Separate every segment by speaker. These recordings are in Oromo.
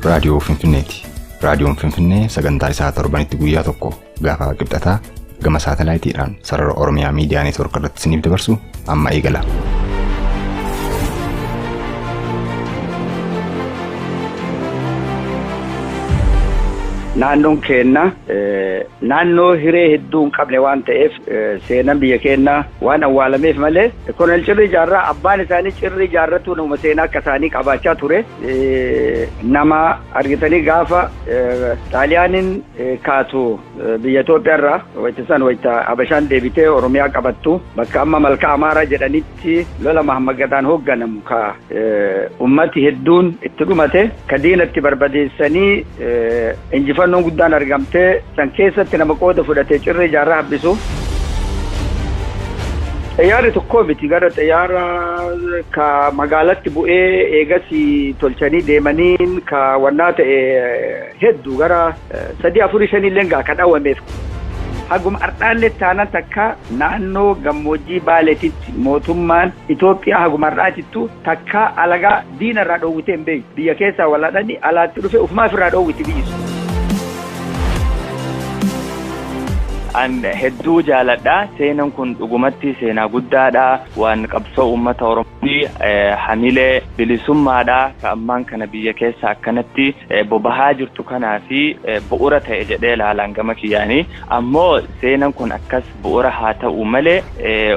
Speaker 1: Raadiyoo Finfinneeti. Raadiyoon Finfinnee sagantaa isaa torbanitti guyyaa tokko gaafa qibxataa gama saatalaayitiidhaan sarara Oromiyaa Miidiyaa Neetwoork irratti isiniif dabarsu amma eegala.
Speaker 2: Naannoon keenna naannoo hiree hedduu hin qabne waan ta'eef seenaan biyya keenyaa waan awwaalameef malee Koloneel Cirrii Jaarraa abbaan isaanii Cirrii Jaarratu nama seenaa akka isaanii qabaachaa ture. Nama argitanii gaafa Xaaliyaaniin kaatu biyya Itoophiyaa irraa wayita san wayita Habashaan deebitee Oromiyaa qabattu bakka amma Malkaa Amaaraa jedhanitti lola Mahammad Gadaan hoogganamu ka ummati hedduun itti dhumate ka diinatti barbadeessanii injifannoon guddaan argamtee san keessatti nama qooda fudhatee Cirrii Jaarraa hambisu. Xayyaarri tokko miti gara xayyaara ka magaalatti bu'ee eegas tolchanii deemaniin ka wannaa ta'e hedduu gara 3 4 5 illee gaa ka dhawwameef. Haguma ardhaallee taanaan takka naannoo gammoojjii Baaleetitti mootummaan Itoophiyaa haguma ardhaatittu takka alagaa diina irraa dhoowwitee hin beektu. Biyya keessaa walaadhani alaatti dhufe ufumaaf irraa dhoowwiti biyyi sun.
Speaker 3: An hedduu jaaladha. Seenaan kun dhugumatti seenaa guddaadha. Waan qabsoo uummata Oromoo hamilee bilisummaadha. Ka ammaan kana biyya keessa akkanatti bobahaa jirtu kanaa fi bu'uura ta'e jedhee ilaalaan gama kiyyaanii. Ammoo seenaan kun akkas bu'uura haa ta'u malee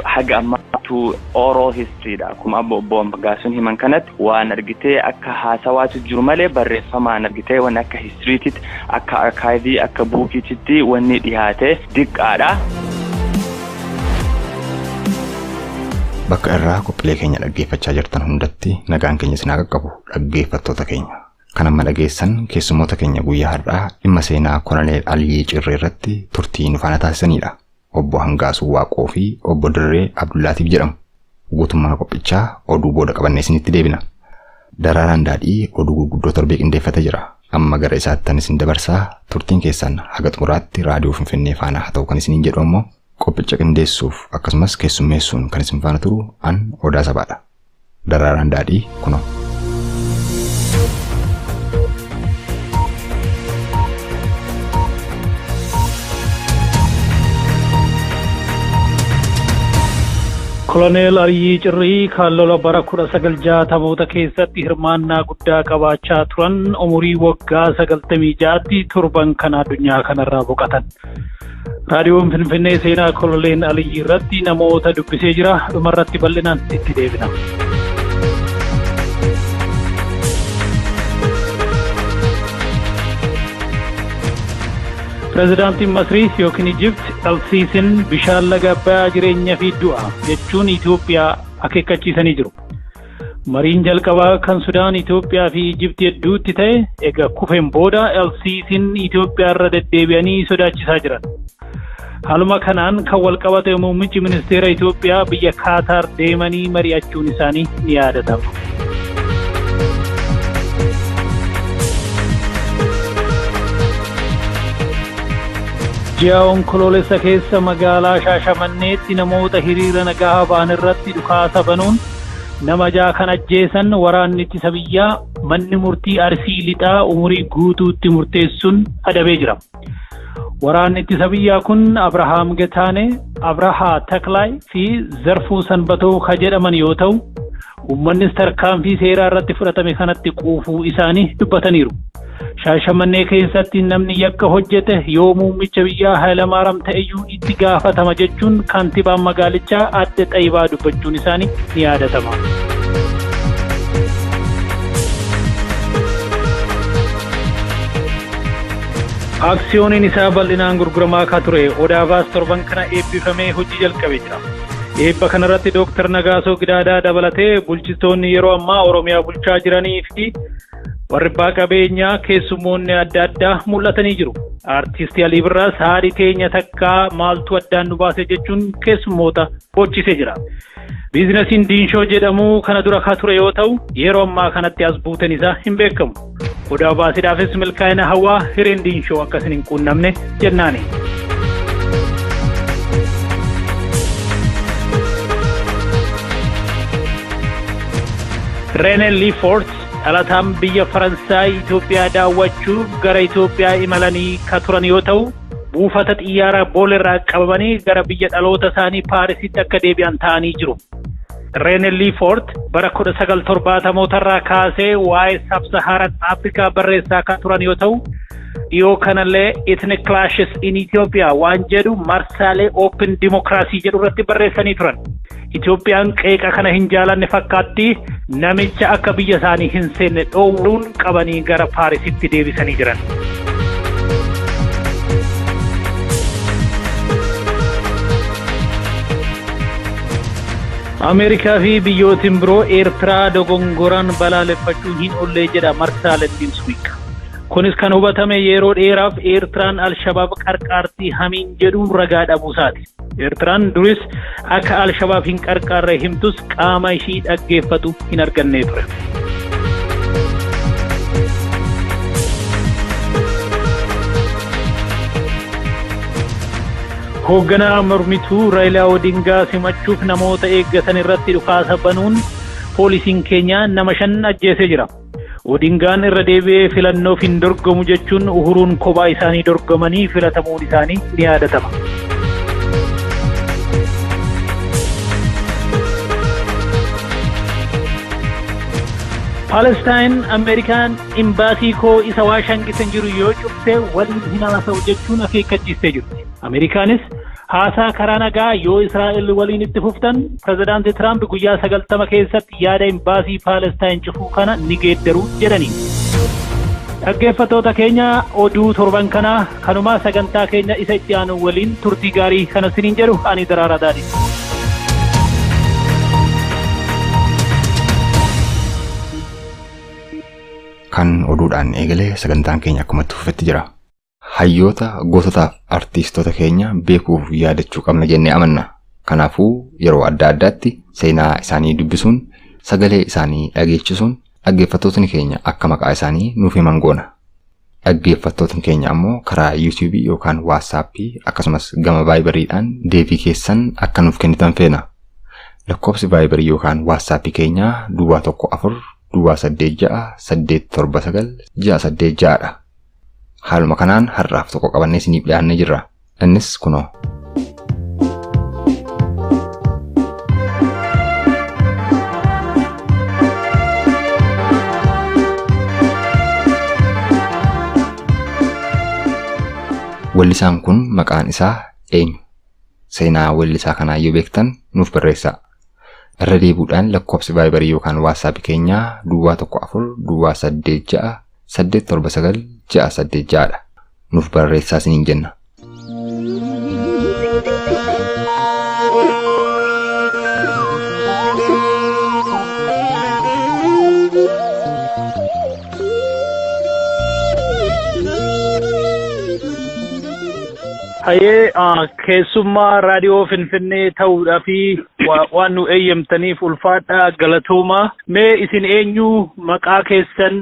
Speaker 3: haga ammaatu oral history dha. Akkuma obbo Gaasuun himan kanatti waan argitee akka haasawaatu jiru malee barreeffamaan argitee waan akka histiriititti akka arkaayivii akka buukiititti wanni dhiyaate diqqaadha.
Speaker 1: Bakka irraa qophiilee keenya dhaggeeffachaa jirtan hundatti nagaan keenya isin haa qaqqabu dhaggeeffattoota keenya. Kan amma dhageessan keessummoota keenya guyyaa har'aa dhimma seenaa Koloneel Aliyyi Cirrii irratti turtii nu faana taasisanidha. Obbo Hangaasuu Waaqoo fi Obbo Dirree Abdullaatiif jedhamu. Guutummaa qophichaa oduu booda qabannee isinitti deebina. Daraaraan Daadhii oduu gurguddoo torbee qindeeffatee jira. Amma gara isaattan isin dabarsaa turtiin keessan haga xumuraatti Raadiyoo Finfinnee faana haa ta'u kan isiniin jedhu ammoo qophicha qindeessuuf akkasumas keessummeessuun kan isin faana turu an Odaa Sabaadha. Daraaraan Daadhii kunoo.
Speaker 4: Koloneel Aliyyi Cirrii kan lola bara 1960moota keessatti hirmaannaa guddaa qabaachaa turan umurii waggaa 96tti torban kana addunyaa kanarraa boqotan. Raadiyoon Finfinnee seenaa Koloneel Aliyyi irratti namoota dubbisee jira. Dhumarratti bal'inaan itti deebina. Pireezidaantiin Masrii yookiin Ijipt El-Siisiin bishaan laga Abbayyaa jireenya fi du'a jechuun Itoophiyaa akeekkachiisanii jiru. Mariin jalqabaa kan Sudaan Itoophiyaa fi Ijipti hedduutti ta'e egaa kufeen booda El-Siisiin Itoophiyaa irra deddeebi'anii sodaachisaa jiran. Haaluma kanaan kan walqabate muummichi ministeera Itoophiyaa biyya Kaataar deemanii mari'achuun isaanii ni yaadatama. Ji'a Onkoloolessa keessa magaalaa Shaashamanneetti namoota hiriira nagaa ba'an irratti dhukaasa banuun nama 6 kan ajjeesan waraanni ittisa biyyaa manni murtii Arsii Lixaa umurii guutuutti murteessuun adabee jira. Waraanni ittisa biyyaa kun Abrahaam Getaane, Abrahaa Taklaay fi Zarfuu Sanbatoo ka jedhaman yoo ta'u, uummannis tarkaanfii seeraa irratti fudhatame kanatti quufuu isaanii dubbataniiru. Shaashamannee keessatti namni yakka hojjete yoo muummicha biyyaa Hayilamaariyaam ta'eyyuu itti gaafatama jechuun kantiibaan magaalichaa Aadde Xayibaa dubbachuun isaanii ni yaadatama. Aksiyooniin isaa bal'inaan gurguramaa akka ture Odaa Baas torban kana eebbifamee hojii jalqabee jira. Eebba kanarratti Dooktar Nagaasoo Gidaadaa dabalatee bulchitoonni yeroo ammaa Oromiyaa bulchaa jiranii fi warri abbaa qabeenyaa keessummoonni adda addaa mul'atanii jiru. Aartisti Alii Birraas haadhi teenya takkaa maaltu addaan nu baase jechuun keessummoota boochisee jira. Biizinasiin Diinshoo jedhamu kana dura ka ture yoo ta'u yeroo ammaa kanatti as buuteen isaa hin beekamu. Odaa baasiidhaafis milkaa'ina hawaa hireen Diinshoo akkasiin hin quunnamne jennaani. René Lefort Dhalataan biyya Faransaay Itoophiyaa daawwachuuf gara Itoophiyaa imalanii ka turan yoo ta'u, buufata xiyyaaraa Booleerraa qabamanii gara biyya dhaloota isaanii Paarisitti akka deebi'an ta'anii jiru. Reene Liifort bara 1970mootarraa kaasee waa'ee Sub-Saharan Afrikaa barreessaa kan turan yoo ta'u, dhiyoo kanallee Ethnic Clashes in Ethiopia waan jedhu marsaalee Open Democracy jedhu irratti barreessanii turan. Itoophiyaan qeeqa kana hin jaalanne fakkaatti namicha akka biyya isaanii hin seenne dhoowwuun qabanii gara Paarisitti deebisanii jiran. Ameerikaa fi biyyootiin biroo Eertiraa dogongoran balaaleffachuu hin oollee jedha marsaaleen Newsweek. Kunis kan hubatame yeroo dheeraaf Eertiraan Alshabaab qarqaartii hamiin jedhuun ragaa dhabuusaati. Eertiraan duris akka Alshabaab hin qarqaarre himtus qaama ishii dhaggeeffatu hin arganne ture. Hoogganaa mormituu Raayilaa Odingaa simachuuf namoota eeggatan irratti dhukaasa banuun poolisiin keenyaa nama 5 ajjeesee jira. Odingaan irra deebi'ee filannoof hin dorgomu jechuun Uhuruun kophaa isaanii dorgomanii filatamuun isaanii ni yaadatama. Palestaan Ameerikaan imbaasii koo isa Waashangitan jiru yoo cufte waliin hin haasa'u jechuun akeekkachiistee jirti. Ameerikaanis haasaa karaa nagaa yoo Israa'el waliin itti fuftan pirezidaanti Tiraamp guyyaa 90 keessatti yaada imbaasii Paalestaan cufuu kana ni geeddaru jedhani. Dhaggeeffattoota keenya oduu torban kanaa kanumaa sagantaa keenya isa itti aanu waliin turtii gaarii kana isiniin jedhu ani Daraaraa Daadhi.
Speaker 1: Kan oduudhaan eegalee sagantaan keenya akkuma itti fufetti jira. Hayyoota goototaaf artiistoota keenya beekuuf yaadachuu qabna jennee amanna. Kanaafuu yeroo adda addaatti seenaa isaanii dubbisuun, sagalee isaanii dhageechisuun dhaggeeffattootni keenya akka maqaa isaanii nuuf himan goona. Dhaggeeffattootni keenya ammoo karaa YouTube yookaan WhatsApp akkasumas gama Viberiidhaan deebii keessan akka nuuf kennitan feena. Lakkoofsi Viberii yookaan WhatsApp keenyaa 014 086 879 686 dha. Haaluma kanaan har'aaf tokko qabannee isiniif dhiyaannee jirra. Innis kunoo. Weellisaan kun maqaan isaa eenyu? Seenaa weellisaa kanaa yoo beektan nuuf barreessaa. Irra deebi'uudhaan lakkoofsi Viberii yookaan WhatsApp keenyaa 014 086 879 686 dha. Nuuf barreessaa isiniin jenna.
Speaker 4: Hayyee keessummaa raadiyoo Finfinnee ta'uudhaa fi waan nu eeyyamtaniif ulfaadhaa galatoomaa. Mee isin eenyu maqaa keessan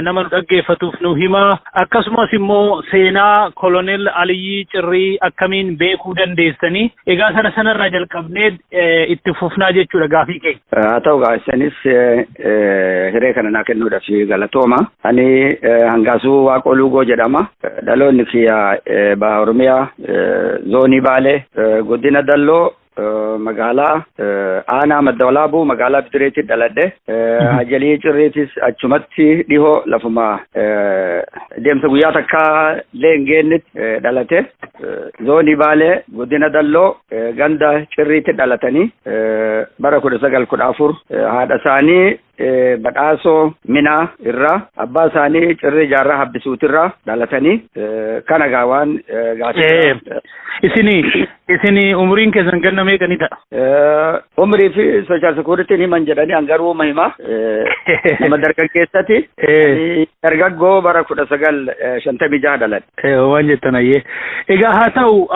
Speaker 4: nama nu dhaggeeffatuuf nu himaa. Akkasumas immoo seenaa Koloneel Aliyyii Cirrii akkamiin beekuu dandeessanii. Egaa sana sanarraa jalqabnee itti fufnaa jechuudha gaafii keenya.
Speaker 2: Haa ta'u isinis hiree kana naa kennuudhaaf galatooma. Ani Hangaasuu Waaqoo Luugoo jedhama. Dhaloonni kiyya Baha Oromiyaa zoonii Baalee godina Dalloo magaalaa aanaa Madda Walaabuu magaalaa Bidireetti dhaladhe. Hajalii Cirriitis achumatti dhihoo lafuma deemsa guyyaa takkaa illee hin geenyetti dhalate. Zoonii Baalee godina Dalloo ganda Cirriitti dhalatanii bara 1914 haadha isaanii Badhaasoo Minaa irraa abbaa isaanii Cirrii Jaarraa Habbisuutirraa dhalatanii kana gaa waan gaafii.
Speaker 4: Isini umriin keessan ganna meeqa ni ta'a?
Speaker 2: Umrii fi sooshaal sekuuritiin himan jedhanii hangaruu hima. Nama dargaggeessati. Dargaggoo bara 1956 dhaladhe.
Speaker 4: Waan jettan ayyee. Egaa haa ta'u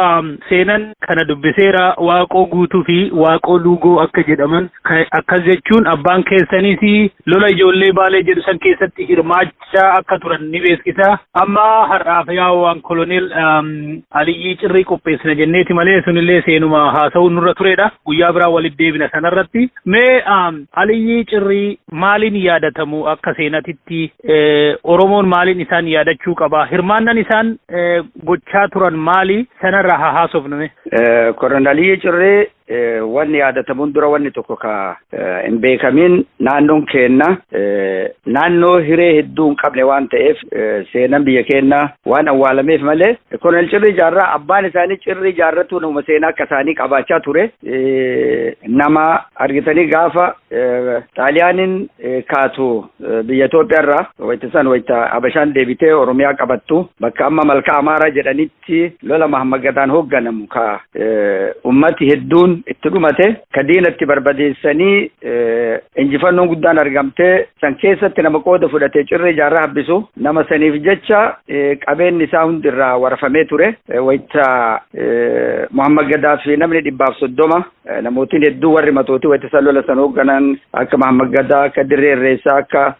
Speaker 4: seenan kana dubbiseera Waaqoo Guutuu fi Waaqoo Luugoo akka jedhaman akkas jechuun abbaan keessaniis lola ijoollee Baalee jedhu san keessatti hirmaachaa akka turan ni beeksisa. Amma har'aaf yaa waan Koloneel Aliyyii Cirrii qopheessina jenneeti malee Mee sunillee seenuma haasa'uun nurra turedha. Guyyaa biraa walitti deebina sanarratti. Mee Aliyyii Cirrii maaliin yaadatamu akka seenatitti Oromoon maaliin isaan yaadachuu qaba? Hirmaannaan isaan gochaa turan maali? Sanarraa haa haasofnu mee.
Speaker 2: Koloneel Aliyyii Cirrii wanni yaadatamuun dura wanni tokko ka hin beekamin naannoon keenna naannoo hiree hedduu hin qabne waan ta'eef seenaan biyya keenna waan awwaalameef malee Koloneel Cirrii Jaarraa abbaan isaanii Cirrii Jaarratu nama seenaa akka isaanii qabaachaa ture. Nama argitanii gaafa Xaaliyaaniin kaatu biyya Itoophiyaa irraa wayita san wayita Habashaan deebitee Oromiyaa qabattu bakka amma Malkaa Amaaraa jedhanitti lola Mahammad Gadaan hoogganamu ka ummati hedduun itti dhumate ka diinatti barbadeessanii injifannoon guddaan argamtee san keessatti nama qooda fudhatee Cirrii Jaarraa habbisu nama saniif jecha qabeenyi isaa hundirraa warfamee ture. Wayita Muhammad Gadaa fi namni 130 namootiin hedduu warri matootii wayita san lola san hoogganan akka Muhammad Gadaa, akka Dirree Irreessaa, akka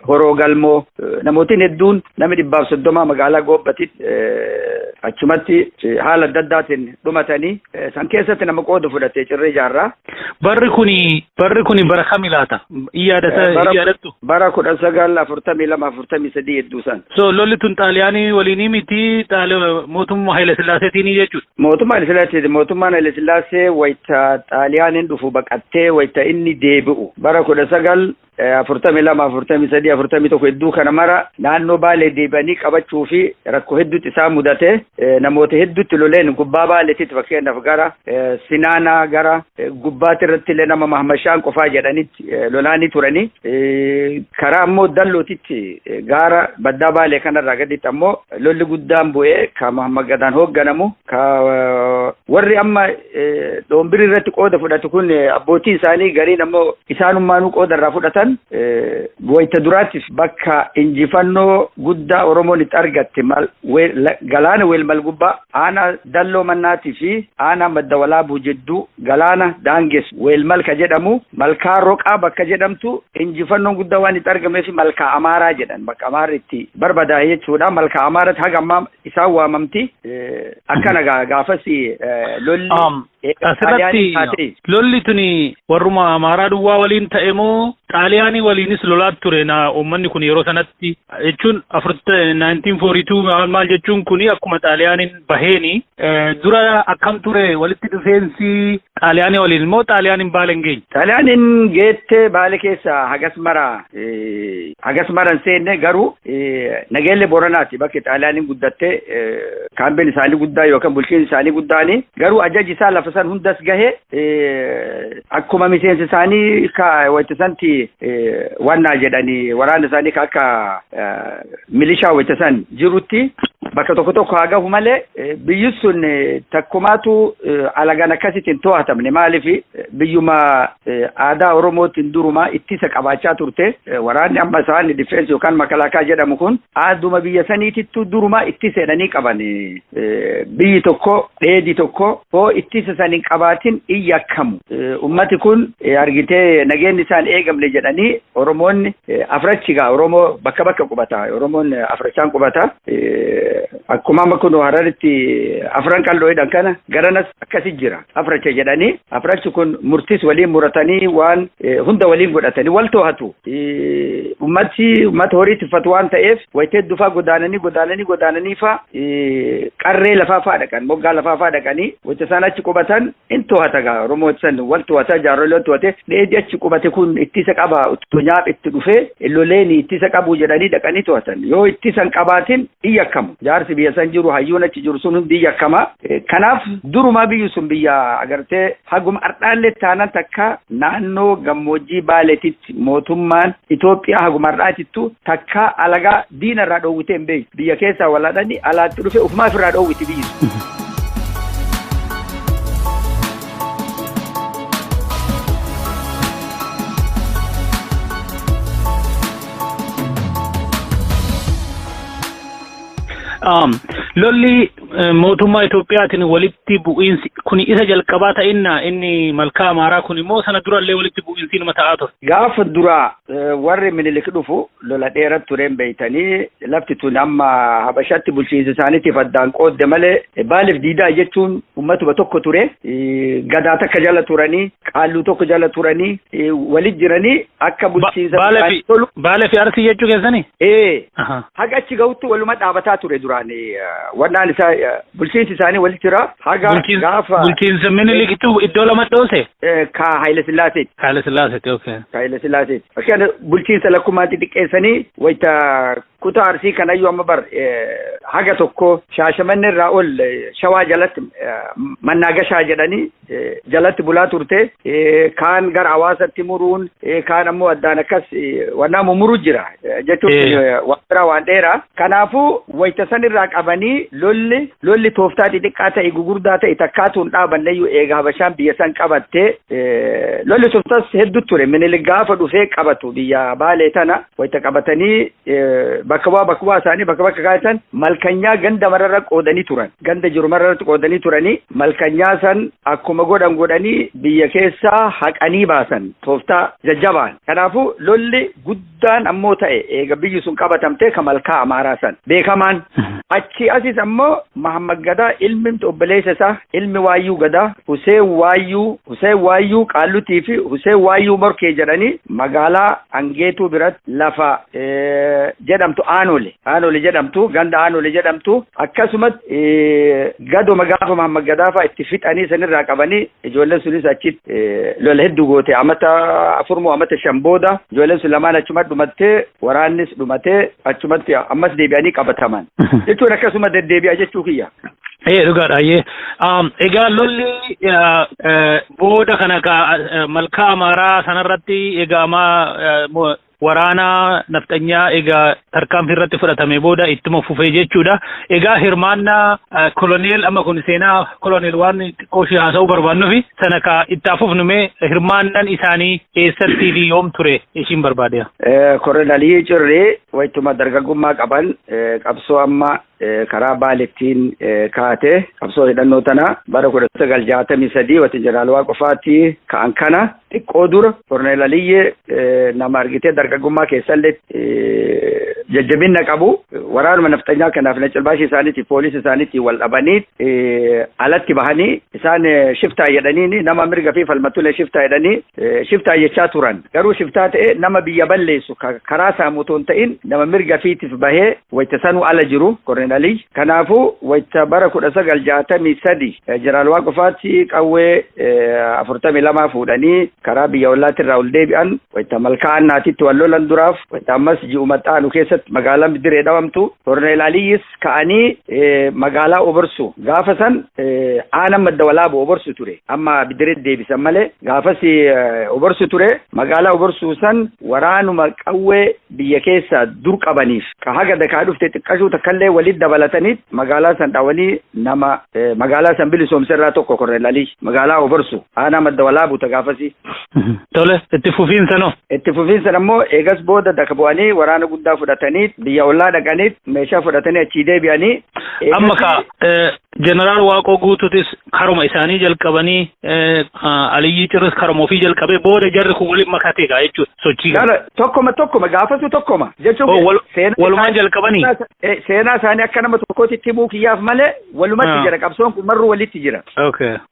Speaker 2: Horoo Galmoo namootiin hedduun namni 130 magaalaa Goobbatitti achumatti haala adda addaatiin dhumatanii san keessatti nama qooda fudhatee Cirrii Jaarraa.
Speaker 4: Barri kuni bara kami laata? Yaadattu?
Speaker 2: Bara 1942 43 hedduu san.
Speaker 4: So lolli tun Xaaliyaanii waliinii miti mootummaa Haile Sillaaseetiin jechuudha.
Speaker 2: Mootummaa Haile Sillaaseeti. Mootummaan Haile Sillaasee wayita Xaaliyaaniin dhufu baqattee wayita inni deebi'u bara 1942 43 41 hedduu kana mara naannoo Baalee deebi'anii qabachuu fi rakkoo hedduutti isaan mudate namoota hedduutti loleen gubbaa Baaleetitti fakkeenyaaf gara Sinaanaa gara gubbaatti irratti illee nama Mahammashaan qofaa jedhanitti lolaanii turanii karaa ammoo Dallootitti gaara baddaa Baalee kanarraa gaditti ammoo lolli guddaan bu'ee ka Mahammad Gadaan hoogganamu ka warri amma dhoombirii irratti qooda fudhatu kun abbootii isaanii gariin ammoo isaanummaanuu qooda irraa fudhatan wayita duraattis bakka injifannoo guddaa Oromoon itti argatte galaana Weelmal gubbaa aanaa Dalloo Mannaatii fi aanaa Madda Walaabuu jidduu galaana daangessu Weelmal ka jedhamu Malkaa Roqaa bakka jedhamtu injifannoon guddaa waan itti argameef Malkaa Amaaraa jedhan bakka Amaarri itti barbadaa'e jechuudha. Malkaa Amaaratti haga ammaa isaan waamamti. Akkana gaafas lolli
Speaker 4: Asirratti lolli tuni warruma Amaaraa duwwaa waliin ta'e moo Xaaliyaanii waliinis lolaa ture na uummanni kun yeroo sanatti jechuun 1942 maal jechuun kuni akkuma Xaaliyaaniin baheeni dura akkam ture walitti dhufeensi Xaaliyaanii waliin moo Xaaliyaaniin Baale hin geenye?
Speaker 2: Xaaliyaaniin geette Baale keessa hagas mara hin seenne garuu Nageelle Booranaati bakki Xaaliyaaniin guddatte kaambiin isaanii guddaa yookaan bulchiinsi isaanii guddaani garuu ajaji isaa lafa san hundas gahe akkuma miseensi isaanii ka wayita santi wannaa jedhanii waraana isaanii ka akka milishaa wayita san jirutti bakka tokko tokko haa gahu malee biyyi sun takkumaatu alagaan akkasitti hin to'atamne maaliif biyyuma aadaa Oromootiin duruma ittisa qabaachaa turte waraanni amma isaan difeensi yookaan makalaakaa jedhamu kun aaduma biyya saniitittu duruma ittisa jedhanii qaban biyyi tokko dheedii tokko hoo ittisa san hin qabaatin in yakkamu ummati kun argitee nageenyi isaan eegamne jedhanii Oromoonni afrachi gaa Oromoo bakka bakka qubata Oromoon afrachaan qubata akkuma amma kun Hararitti afran qalloo jedhan kana garanas akkasi jira afracha jedhanii afrachi kun murtis waliin muratanii waan hunda waliin godhatanii wal to'atu ummati ummata horii tiffatu waan ta'eef wayitee dufaa godaananii fa qarree lafaa faa dhaqan moggaa lafaa faa dhaqanii wayita isaan achi qubatan in to'ata gaa Oromoo san wal to'ata jaarrolee wal to'ate dheedhi achi qubate kun ittisa qaba utuu nyaap itti dhufee loleen ittisa qabu jedhanii dhaqanii to'atan yoo ittisa hin qabaatin in yakkamu jaarsi biyya san jiru hayyuun achi jiru sun hundi yakkama. Kanaaf durumaa biyyi sun biyya agartee haguma ardhaallee taanan takka naannoo gammoojjii Baaleetitti mootummaan Itoophiyaa haguma ardhaatittu takka alagaa diina irraa dhoowwitee hin beektu. Biyya keessaa walaadhani alaatti dhufe ofumaaf irraa dhoowwiti biyyi sun.
Speaker 4: Lolli Mootummaa Itoophiyaatiin walitti bu'iinsi kun isa jalqabaa ta'inna, inni Malkaa Amaaraa kun immoo sana durallee walitti bu'iinsi numa ta'aa ture.
Speaker 2: Gaafa duraa warri Minilik dhufu lola dheeraa tureen beeytanii, lafti tun amma Habashatti bulchiinsa isaaniitiif addaan qoodde malee Baaleef Diidaa jechuun ummatuma tokko ture. Gadaa takka jala turanii, qaalluu tokko jala turanii, walit jiranii akka bulchiinsa
Speaker 4: tolu. Baalee fi Arsii jechuu keessanii?
Speaker 2: Ee. Haga achi gahutti waluma dhaabataa ture duraan, wannaan isaa bulchiinsi isaanii walitti jira. Haga gaafa.
Speaker 4: Bulchiinsa Minilikitu iddoo lama dhoose?
Speaker 2: Ka Haayile Sillaaseeti.
Speaker 4: Haayile Sillaaseeti, okay.
Speaker 2: Ka Haayile Sillaaseeti. Fakkeenya bulchiinsa lakkumaan xixiqqeessanii wayita kutaa Arsii kanayyuu amma bar haga tokko Shaashamanne irraa ol Shawaa jalatti Mannaagashaa jedhanii jalatti bulaa turte, kaan gara hawaasatti muruun, kaan ammoo addaan akkas wannaa mummuruu jira jechuun waan biraa waan dheeraa. Kanaafuu wayita san irraa qabanii lolli tooftaa xixiqqaa ta'e gugurdaa ta'e takkaatuun dhaabanneyyuu eega Habashaan biyya san qabattee lolli tooftaas hedduu ture. Minilik gaafa dhufee qabatu biyya Baalee tana wayita qabatanii bakka bu'aa isaanii bakka bakka kaa'atan, malkanyaa ganda mararra qoodanii turan. Ganda jiru mararratti qoodanii turanii, malkanyaa san akkuma godhan godhanii biyya keessaa haqanii baasan tooftaa jajjabaan. Kanaafuu lolli guddaan ammoo ta'e eega biyyi sun qabatamtee ka Malkaa Amaaraa san beekamaan. Achi asis ammoo Mahammad Gadaa ilmi obboleessa isaa, ilmi Waayyuu Gadaa, Huseen Waayyuu Qaallutii fi Huseen Waayyuu Morkee jedhanii magaalaa Angeetuu biratti lafa jedhamtu Aanole jedhamtu, ganda Aanole jedhamtu, akkasumas gadoma gaafa Mahammad Gadaa fa'aa itti fixanii sanirraa qabanii ijoolleen sunis achitti lola hedduu goote. Amata 4 moo amata 5 booda ijoolleen sun lamaan achumatti dhumattee, waraannis dhumatee, achumatti ammas deebi'anii qabataman jechuun akkasuma deddeebi'a jechuu kiyya.
Speaker 4: Ee, dhugaadha ayyee. Egaa lolli booda kana Malkaa Amaaraa sanarratti egaa ammaa waraana nafxanyaa egaa tarkaanfii irratti fudhatame booda ittuma fufee jechuudha. Egaa hirmaannaa koloneel, amma kun seenaa koloneel waan xiqqoo ishee haasa'uu barbaannufi sana ka itti afufnume, hirmaannaan isaanii eessattii fi yoom ture ishiin barbaade?
Speaker 2: Koloneel Aliyyi Cirrii wayituma dargaggummaa qaban qabsoo amma karaa Baaleettiin kaate, qabsoo hidhannoo tana bara 1963 wati Jeneraal Waaqofaatti ka'an kana xiqqoo dura Koloneel Aliyyi nama argitee dargaggummaa keessallee jajjabina qabu, waraanuma nafxanyaa kanaaf nacilbaashii isaaniitii poolisii isaaniitii wal dhabanii alatti bahanii, isaan shiftaa jedhanii, nama mirga fi falmatulee shiftaa jedhanii shiftaa jechaa turan. Garuu shiftaa ta'e nama biyya balleessu karaa saamu otoo hin ta'in nama mirga fiitiif bahee wayita sanuu ala jiru Koloneel Aliyyi. Kanaafuu wayita bara 1963 Jeneraal Waaqofaatti qawwee 42 fuudhanii karaa biyya ollaatti irraa ol deebi'an, wayita Malkaa Annaatitti wal lolan duraaf, wayita ammas ji'uma xaanu keessatti magaalaan Bidiree dhawamtu Koloneel Aliyyis ka'anii magaalaa Oborsu, gaafa san aanan Madda Walaaboo Oborsu ture, amma Bidiree deebisan malee gaafas Oborsu ture, magaalaa Oborsuu san waraanuma qawwee biyya keessaa dur qabaniif ka haga dakaa dhufte xiqqashuu takkallee walitti dabalatanii magaalaa san dhawanii nama magaalaa san bilisoomse irraa tokko Koloneel Aliyyi, magaalaa Oborsu, aanaa Madda Walaabuu ta gaafasii.
Speaker 4: Tole, itti fufiinsa noo?
Speaker 2: Itti fufiinsa ammoo eegas booda daka bu'anii waraana guddaa fudhatanii biyya ollaa dhaqanii meeshaa fudhatanii achii deebi'anii.
Speaker 4: Amma ka Jeneraal Waaqoo Guutuutis karuma isaanii jalqabanii, Aliyyii Cirris karuma ofii jalqabee, booda jarri kun waliin makatee gaa jechuudha sochii
Speaker 2: kana. Tokkoma, tokkoma, gaafasu tokkoma jechuun.
Speaker 4: Walumaan jalqabanii.
Speaker 2: Seenaa isaanii akka nama tokkootti himuu kiyyaaf malee walumatti jira, qabsoon kun marruu walitti jira.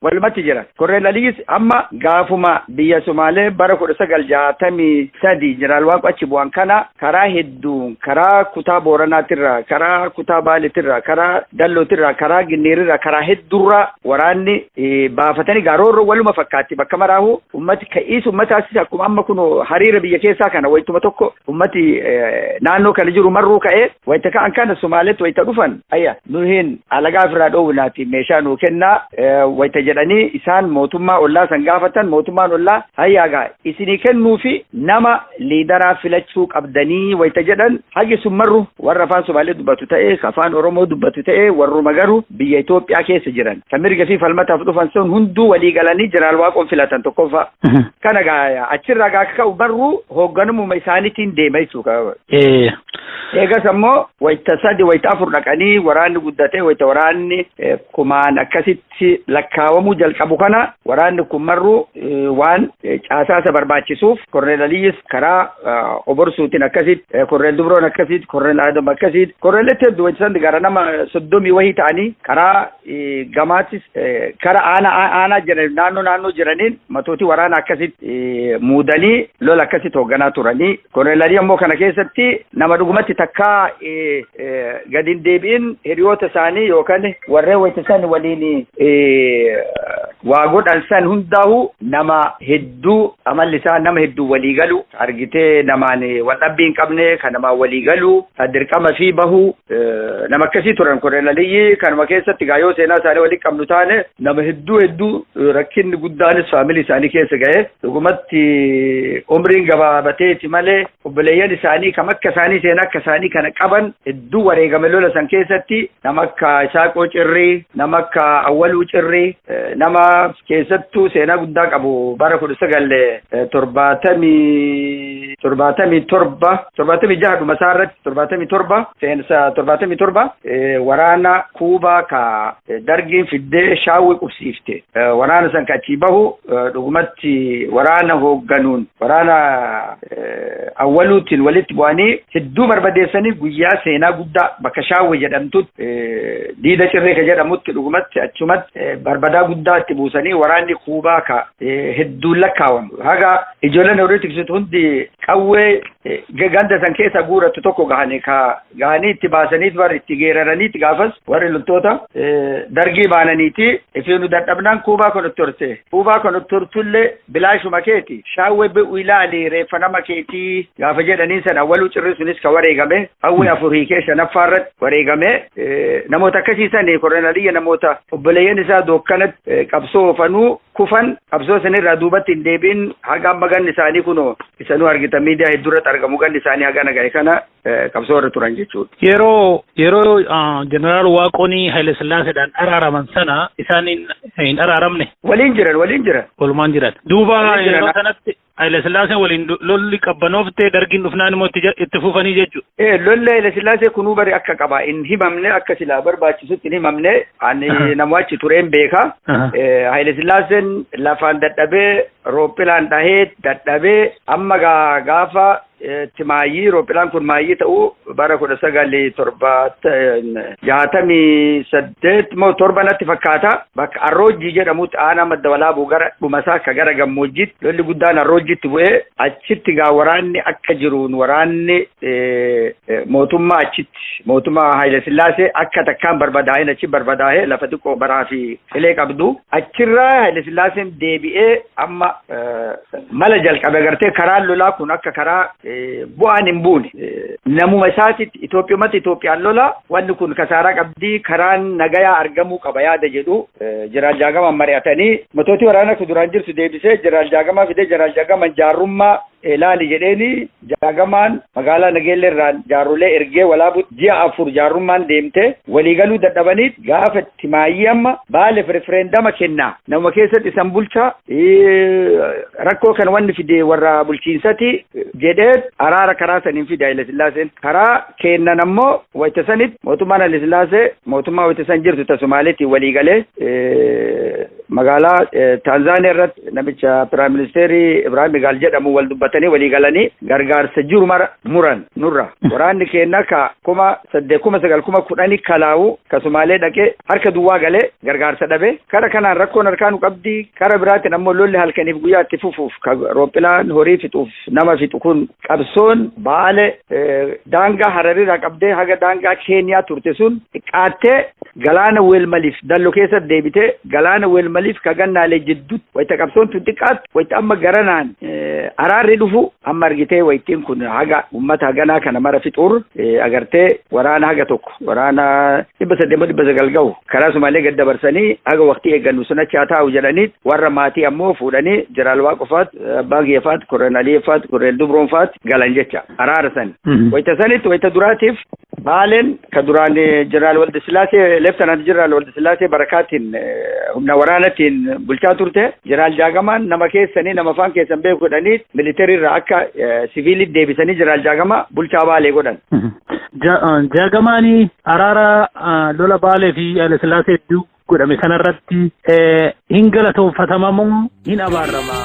Speaker 2: Walumatti jira. Koloneel Aliyyis amma gaafuma biyya Somaalee bara 1963 Jeneraal Waaqoo achi bu'an kana karaa hedduun, karaa kutaa Booranaatirraa, karaa kutaa Baaleetirraa, karaa Dallootirraa, karaa Ginneerirraa, karaa hedduurraa waraanni baafatanii garoorroo waluma fakkaatti bakka maraahu ummati ka'iis ummataas akkuma amma kun hariira biyya keessaa kana wayituma tokko ummati naannoo kana jiru marruu ka'ee wayita ka'an kana Somaaleetti wayita dhufan, ayya nuhin alagaa ofirraa dhoowwinaati meeshaa nuu kennaa wayita jedhanii isaan mootummaa ollaa san gaafatan, mootummaan ollaa hayyaagaa isinii kennuufi nama leader filachuu qabdanii wayita jedhan, hagi sun marru warra afaan Somaalee dubbatu ta'e, afaan Oromoo dubbatu ta'e, warruma garuu biyya Itoophiyaa keessa jiran kan mirga fi falmataaf dhufan sun hunduu walii galanii Jeneraal Waaqoon filatan tokkoffaa. Kana gaa achirraa gaa akka ka'u barruu hoogganumuma isaaniitiin deema jechuudha. Eegas ammoo wayita 3 wayita 4 dhaqanii waraanni guddatee wayita waraanni kumaan akkasitti lakkaawamuu jalqabu kana waraanni kun marruu waan caasaasa barbaachisuuf Korneel Aliyyis karaa oborsuutiin akkasitti, Korneel Dubroon akkasitti, Korneel Adam akkasitti, Korneel hedduu wayita san gara nama 30 wahii ta'anii karaa gamaatis karaa aanaa jiran naannoo jiraniin matootii waraana akkasitti muudanii lola akkasitti hoogganaa turanii. Korneel Aliyyi ammoo kana keessatti nama dhugumatti takkaa gadi hin deebi'in hiriyoota isaanii yookaan warreen wayita san waliin waa godhan san hundaa'u nama hedduu amalli isaa nama hedduu walii galu argitee namaan wal dhabbii hin qabne kan namaan walii galu dirqama fi bahu nama akkasii turan Korneel Aliyyi. Kanuma keessatti gaa yoo seenaa isaanii walii qabnu taane nama hedduu rakkinni guddaanis faamilii isaanii keessa ga'e dhugumatti umriin gabaabateeti malee obboleeyyan isaanii kam akka isaanii seenaa akka isaanii kana qaban hedduu wareegame lola san keessatti nama akka Isaaqoo Cirrii, nama akka Awwaluu Cirrii, nama keessattuu seenaa guddaa qabu bara 1977 76 dhuma isaa irratti 77 seensa 77 waraana Kuubaa ka dargiin fiddee shaawwi qubsiifte waraana san ka achii bahu dhugumatti waraana hoogganuun waraana Awwaluutiin walitti bu'anii hedduu barbadeessanii guyyaa seenaa guddaa bakka shaawwi jedhamtutti diida cirree ka jedhamutti dhugumatti achumatti barbadaa guddaa itti buusanii waraanni Kuubaa ka hedduun lakkaawamu haga ijoolleen horii tiksitu hundi qawwee ganda san keessa guurattu tokko gahanii ka gahanii itti baasaniit warri itti geeraraniiti gaafas warri loltoota dargii baananiiti ifiinu dadhabnaan Kuubaa kan turte Kuubaa kan turtullee bilaashuma keeti shaawwee bi'u ilaali reeffa nama keetii gaafa jedhaniin sana Awwaluu Cirrii sunis ka wareegame hawwee 4 hiikee 5ffaa irratti wareegame namoota akkasii sani Korneel Aliyyi namoota obboleeyyan isaa dookkanatti qabsoo ofanuu kufan qabsoo sanirraa duubatti hin deebiin haga amma ganni isaanii kunoo isanuu argitan miidiyaa hedduurratti argamu ganni isaanii haga nagaye kana qabsoo irra turan jechuudha.
Speaker 4: Yeroo Jeneraal Waaqoonii Haile Sillaaseedhaan araaraman sana isaan hin araaramne.
Speaker 2: Waliin jiran.
Speaker 4: Walumaan jiran. Duuba yeroo sanatti Haile Sillaaseen waliin lolli qabbanooftee dargiin dhufnaan immoo itti fufanii jechuudha.
Speaker 2: Lolli Haile Sillaasee kunuu bari akka qaba hin himamne akka silaa barbaachisutti hin himamne ani nama achi tureen beeka. Haile Sillaaseen lafaan dadhabee rooppilaan dhahee dadhabee amma gaafa timaayyii rooppilaan kun maayyii ta'uu bara 1968 moo 7 natti fakkaata bakka Arroojjii jedhamutti aanaa madda walaabuu gara dhumasaa akka gara gammoojjiitti lolli guddaan Arroojjiitti bu'ee achitti gaa waraanni akka jiruun waraanni mootummaa achitti mootummaa Haile Sillaasee akka takkaan barbadaa'een achi barbadaa'ee lafa xiqqoo baraa fi qilee qabdu achirraa Haile Sillaaseen deebi'ee amma mala jalqabe agartee karaan lolaa kun akka karaa bu'aan hin buune namuma isaatitti Itoophiyumatti Itoophiyaan lola wanni kun kasaaraa qabdii karaan nagayaa argamuu qaba yaada jedhu Jeneraal Jaagamaan mari'atanii matootii waraana akka duraan jirtu deebisee Jeneraal Jaagamaa fidee Jeneraal Jaagamaan jaarrummaa ilaali jedheeni Jaagamaan magaalaa Nageellee irraa jaarrolee ergee walaabu ji'a 4 jaarrummaan deemte waliigaluu dadhabaniit gaafa timaayyii amma baaleef refereendama kennaa nama keessatti isan bulchaa rakkoo kan wanni fide warra bulchiinsati jedhee araara karaa saniin fide Haile Sillaaseen karaa kennan ammoo wayita sanitti mootummaan Haile Sillaasee mootummaa wayita san jirtu ta Somaaleetiin waliigalee magaalaa Taanzaaniyaa irratti namicha Piraayim Ministeerii Ibraahim Gaal jedhamu wal dubbatanii walii galanii gargaarsa jiru mara muran nurra waraanni keenya ka 8,000 9,000 10,000 kalaawu ka Somaalee dhaqee harka duwwaa galee gargaarsa dhabe kara kanaan rakkoon harkaanu qabdi kara biraatiin ammoo lolli halkaniif guyyaa itti fufuuf ka rooppilaan horii fixuuf nama fixu kun qabsoon baale daangaa Hararirraa qabdee haga daangaa Keeniyaa turte sun xiqqaattee galaana Weelmaliif dallo keessa deebitee galaana Weelmaliif ka gannaalee jidduutti wayita qabsoon tun xiqqaatti wayita amma garanaan araarri dhufu amma argitee wayittiin kun haga uummata haganaa kana mara fixuur agartee waraana haga tokko waraana 800 900 gahu karaa Somaalee gad dabarsanii haga waqtii eeggannu sun achi haa taa'u jedhanii warra maatii ammoo fuudhanii Jeneraal Waaqofaat Abbaa Geefaat Korneel Aliyeefaat Korneel Dubroonfaat galan jecha araara san wayita sanitti wayita duraatiif Baaleen ka duraan Jeneraal Waldasillaasee, Leeftanant Jeneraal Waldasillaasee Barakaatiin humna waraanatiin bulchaa turte, Jeneraal Jaagamaan nama keessanii, nama afaan keessan beeku godhanii militeerii irraa akka siviilitti deebisanii Jeneraal Jaagamaa bulchaa Baalee godhan.
Speaker 4: Jaagamaanii araara lola Baalee fi Hayilasillaasee hedduu godhame kanarratti hin galatoonfatama moo hin abaarama?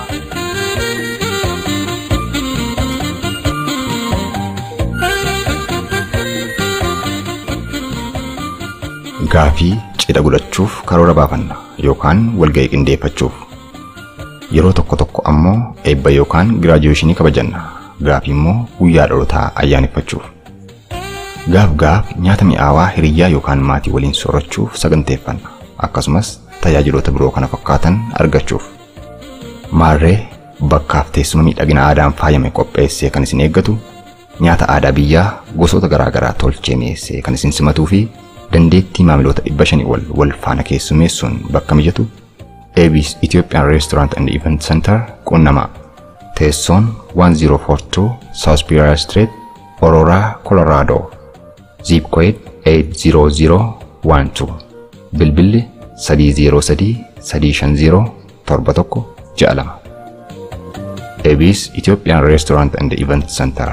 Speaker 1: Gaafii cidha godhachuuf karoora baafanna yookaan walga'ii qindeeffachuuf. Yeroo tokko tokko ammoo eebba yookaan giraajuweeshinii kabajanna. Gaafii immoo guyyaa dhalootaa ayyaaneffachuuf. Gaaf gaaf nyaata mi'aawaa hiriyyaa yookaan maatii waliin soorachuuf saganteeffanna. Akkasumas tajaajiloota biroo kana fakkaatan argachuuf. Maarree, bakkaaf teessuma miidhagina aadaan faayame qopheessee kan isin eeggatu, nyaata aadaa biyyaa gosoota garaa garaa tolchee mi'eessee kan isin simatuu fi dandeettii maamiloota 500 ol wal faana keessummeessuun bakka mijatu Abis Ethiopian Restaurant and Event Center qunnamaa. Teessoon 1042 South Superior Street, Aurora, Colorado. Zip code 80012. Bilbilli 303 350 7162. Abis Ethiopian Restaurant and Event Center.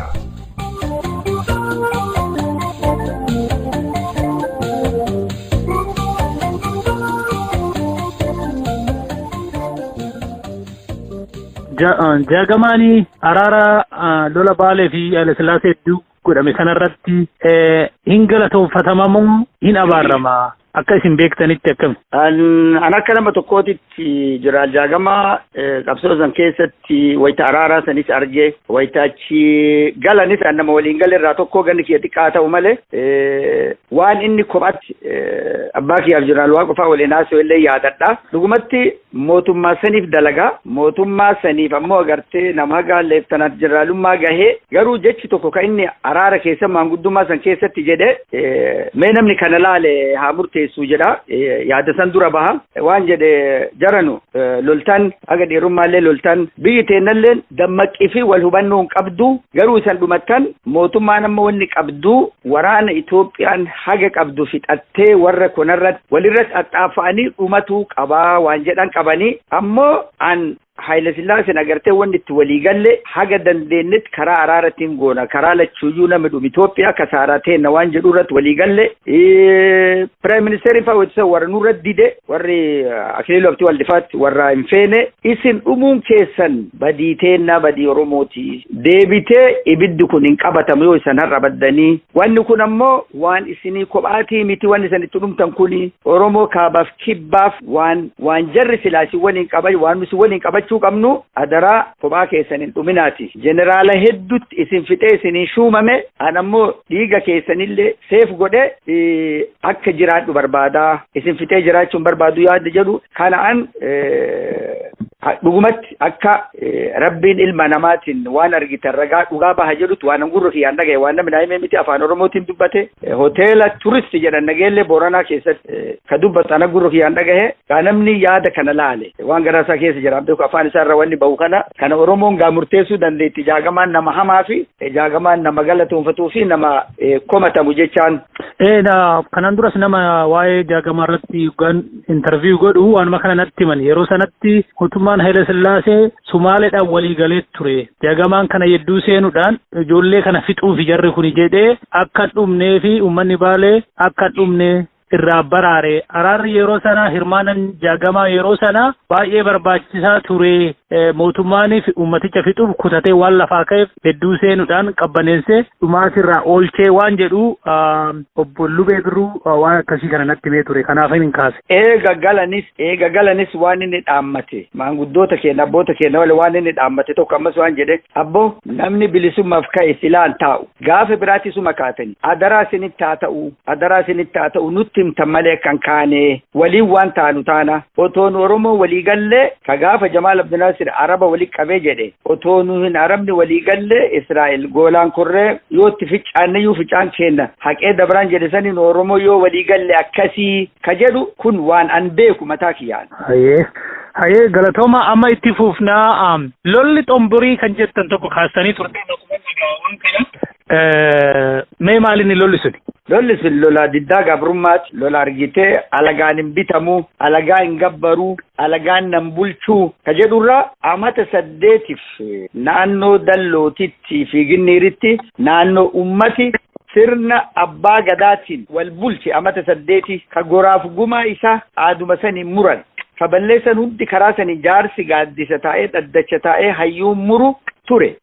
Speaker 4: Jaagamaanii araara lola Baalee fi Hayilasillaasee hedduu godhame kanarratti hin galatoonfatama moo hin abaarama? Akka isin beektanitti akkami?
Speaker 2: An akka nama tokkootitti Jeneraal Jaagamaa qabsoo san keessatti wayita araaraa sanis argee, wayita achi galanis an nama waliin gale irraa tokko, ganni kiyya xiqqaa ta'u malee, waan inni kophaatti abbaa kiyyaaf Jeneraal Waaqofaa waliin haasa'u illee yaadadha. Dhugumatti mootummaa saniif dalagaa, mootummaa saniif ammoo agartee nama haga leeftanaant jeneraalummaa gahee, garuu jechi tokko kan inni araara keessa maanguddummaa san keessatti jedhe, mee namni kana laale haa murteessu jedha, yaada san dura baha waan jedhe: jaranu loltan haga dhiirummaallee loltan, biyyi teennallee dammaqii fi wal hubannoo hin qabdu, garuu isan dhumattan mootummaan amma wanni qabdu waraana Itoophiyaan haga qabdu fixattee warra kunarratti walirratti axxaafa'anii dhumatuu qabaa waan jedhan qabanii. Ammoo an Haayila Sillaaseen agartee wanni itti walii galle haga dandeenyetti karaa araarattiin goona, karaa lachuuyyuu namni dhumu Itoophiyaa kasaaraa teenna waan jedhu irratti walii galle. Prime Ministeeriin fa'aa wayita warra nurra dide, warri Akiliiluu Abtii Waldifaatti warra hin feene, isin dhumuun keessan badii teennaa, badii Oromooti, deebitee ibiddi kun hin qabatamu yoo isan har'a baddanii. Wanni kun ammoo waan isinii kophaatii miti, wanni isan itti dhumtan kuni Oromoo kaabaaf kibbaaf waan jarri silaasii waliin qaba, waan nuti waliin qabachuu qabnu, adaraa kophaa keessan hin dhuminaati. Jeneraala hedduutti isin fixee isinii shuumame, an ammoo dhiiga keessanillee seef godhe akka jiraadhu barbaadaa, isin fixee jiraachuun barbaadu yaada jedhu kana an dhugumatti akka Rabbiin ilma namaatiin waan argitan ragaa dhugaa baha jedhutti waan gurra kiyyaan dhagaye, waan namni naa hime miti, afaan Oromootiin dubbate, hoteela turisti jedhan Nageellee Booranaa keessatti ka dubbatu ana gurra kiyyaan dhagaye. Gaa namni yaada kana laale waan garaa isaa keessa jira beeku, afaan isaa irra wanni bahu kana Oromoon gaa murteessuu dandeetti, Jaagamaan nama hamaa fi Jaagamaan nama galatoonfatuu fi nama komatamu jechaan.
Speaker 4: Kanaan duras nama waa'ee Jaagamaa irratti gan interview godhu waanuma kana natti himan. Yeroo sanatti mootummaan Haile Sillaasee Sumaaleedhaan walii galee ture. Jaagamaan kana yedduu seenuudhaan ijoollee kana fixuuf jarri kuni jedhee akka dhumnee fi uummanni Baalee akka dhumne irraa baraare. Araarri yeroo sana, hirmaanan Jaagamaa yeroo sana baay'ee barbaachisaa ture. Mootummaaniif uummaticha fixuuf kutatee waan lafaa ka'eef hedduu seenuudhaan qabbaneessee dhumaatirraa oolchee waan jedhu obbo Lubee Birruu waan akkasii kana natti himee ture. Kanaaf hin kaase.
Speaker 2: Eega galanis waan inni dhaammate maanguddoota keenya, abboota keenya wali waan inni dhaammate tokko ammas waan jedhe: abbo, namni bilisummaaf ka'e silaan taa'u gaafa biraatti suma kaatani, adaraa isinitti haa ta'u, adaraa isinitti haa ta'u, nutti himtan malee kan kaane waliin waan taanu taana, otoo nu Oromoo walii gallee ka gaafa Jamaal Abdinaasir Araba walii qabee jedhe, otoo nu hin Arabni walii gallee Israa'el goolaan korree yoo itti ficcaanne iyyuu ficcaan kenna haqee dabraan jedhe saniin Oromoo yoo walii galle akkasii ka jedhu kun waan an beeku mataa kiyyaan.
Speaker 4: Hayee. Hayee, galatooma. Amma itti fufnaa, lolli xomborii kan jettan tokko kaastanii turte, waan kana. Mee maalinni lolli suni?
Speaker 2: Lolli sun lola diddaa gabrummaati. Lola argitee alagaan hin bitamu, alagaa hin gabbaru, alagaan nan bulchuu ka jedhurraa amata 8f naannoo Dallootitti fi Ginniiritti naannoo ummati sirna abbaa gadaatiin wal bulche amata 8 ka goraaf gumaa isaa aaduma sanii muran. Ka balleessan hundi karaa sanii jaarsi gaaddisa taa'ee dhaddacha taa'ee hayyuun muru ture.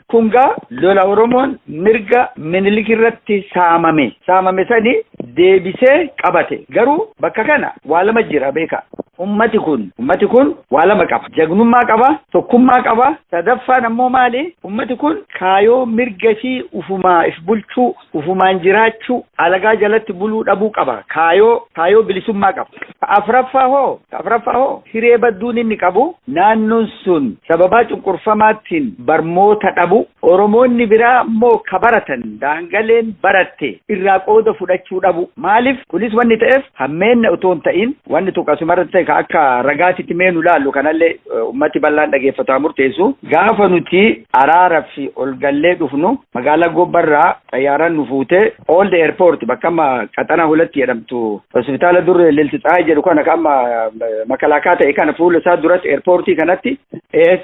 Speaker 2: Kun gaa lola Oromoon mirga Minilik irratti saamame. Saamame sani deebisee qabate. Garuu bakka kana waa lama jira beeka. Ummati kun waa lama qaba. Jagnummaa qaba, tokkummaa qaba. Sadaffaan ammoo maali? Ummati kun kaayoo mirga fi ufumaa if bulchuu, ufumaan jiraachuu, alagaa jalatti buluu dhabuu qaba. Kaayoo bilisummaa qaba. Afraffaa hoo hiree badduun inni qabu naannoon sun sababaa cunqurfamaatiin barmoota dhabu. Oromoonni biraa immoo ka baratan daangaleen baratte irraa qooda fudhachuu dhabu. Maaliif? Kunis wanni ta'eef hammeenna otoo hin ta'in wanni tokko asumarratti ta'e akka ragaatitti mee nu laallu kanallee ummati bal'aan dhageeffataa murteessu. Gaafa nuti araaraa fi ol gallee dhufnu magaalaa Gobbarraa xayyaaraan nu fuutee Old Airport bakka amma qaxanaa hulatti jedhamtu hospitaala dur Liltixaa jedhu kana kan amma makalaakaa ta'e kana fuula isaa duratti airportii kanatti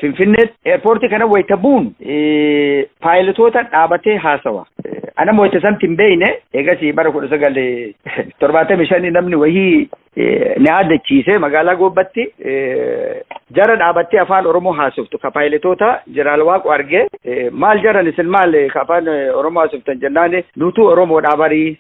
Speaker 2: Finfinneetti airportii kana wayita buun paayiletoota dhaabatee haasawa. Ana wayita santi hin beekne eegasii bara 1975 namni wayii ni yaadachiise magaalaa Gobbatti jara dhaabattee afaan Oromoo haasoftu ka paayiletoota Jeneraal Waaqoo argee maal jaran isin maal ka afaan Oromoo haasoftan jennaan nutu Oromoo dhaabarii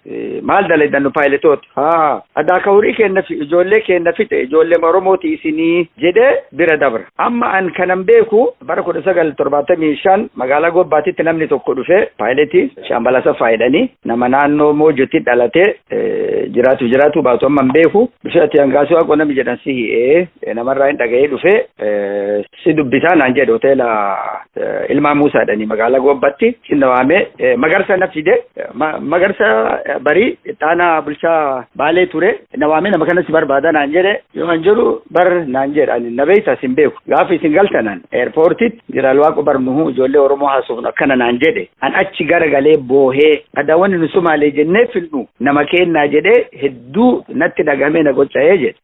Speaker 2: maal dalaydan nu paayiletoota haa adaa ka horii kenna ijoollee kenna fixe ijoollee Oromooti isinii jedhee bira dabra. Amma an kanan beeku bara 1975 magaalaa Gobbaatitti namni tokko dhufe paayiletii Shaambal Asaffaa jedhanii nama naannoo Moojotti dhalatee jiraatu baatu amma hin beeku. Dhufe ati hangaasii Waaqoo namni jedhan si hi'ee namarraa hin dhaga'ee dhufe si dubbisaa naan jedhe hoteela Ilmaa Muusaa jedhanii magaalaa Gobbatti sinna waamee Magarsa na fide. Magarsa barii xaanaa bulchaa Baalee ture na waamee nama kana si barbaada naan jedhe yoo an jedhu bar naan jedhe ani na beeyta sin beeku gaafa isin galtanan airportitti Jeneraal Waaqoo barnuhu ijoollee Oromoo haasofnu akkana naan jedhe an achi garagalee boohee adaawwanni nu Sumaalee jennee filnu nama kennaa jedhee hedduu natti dhagamee na gocha'ee jedhe.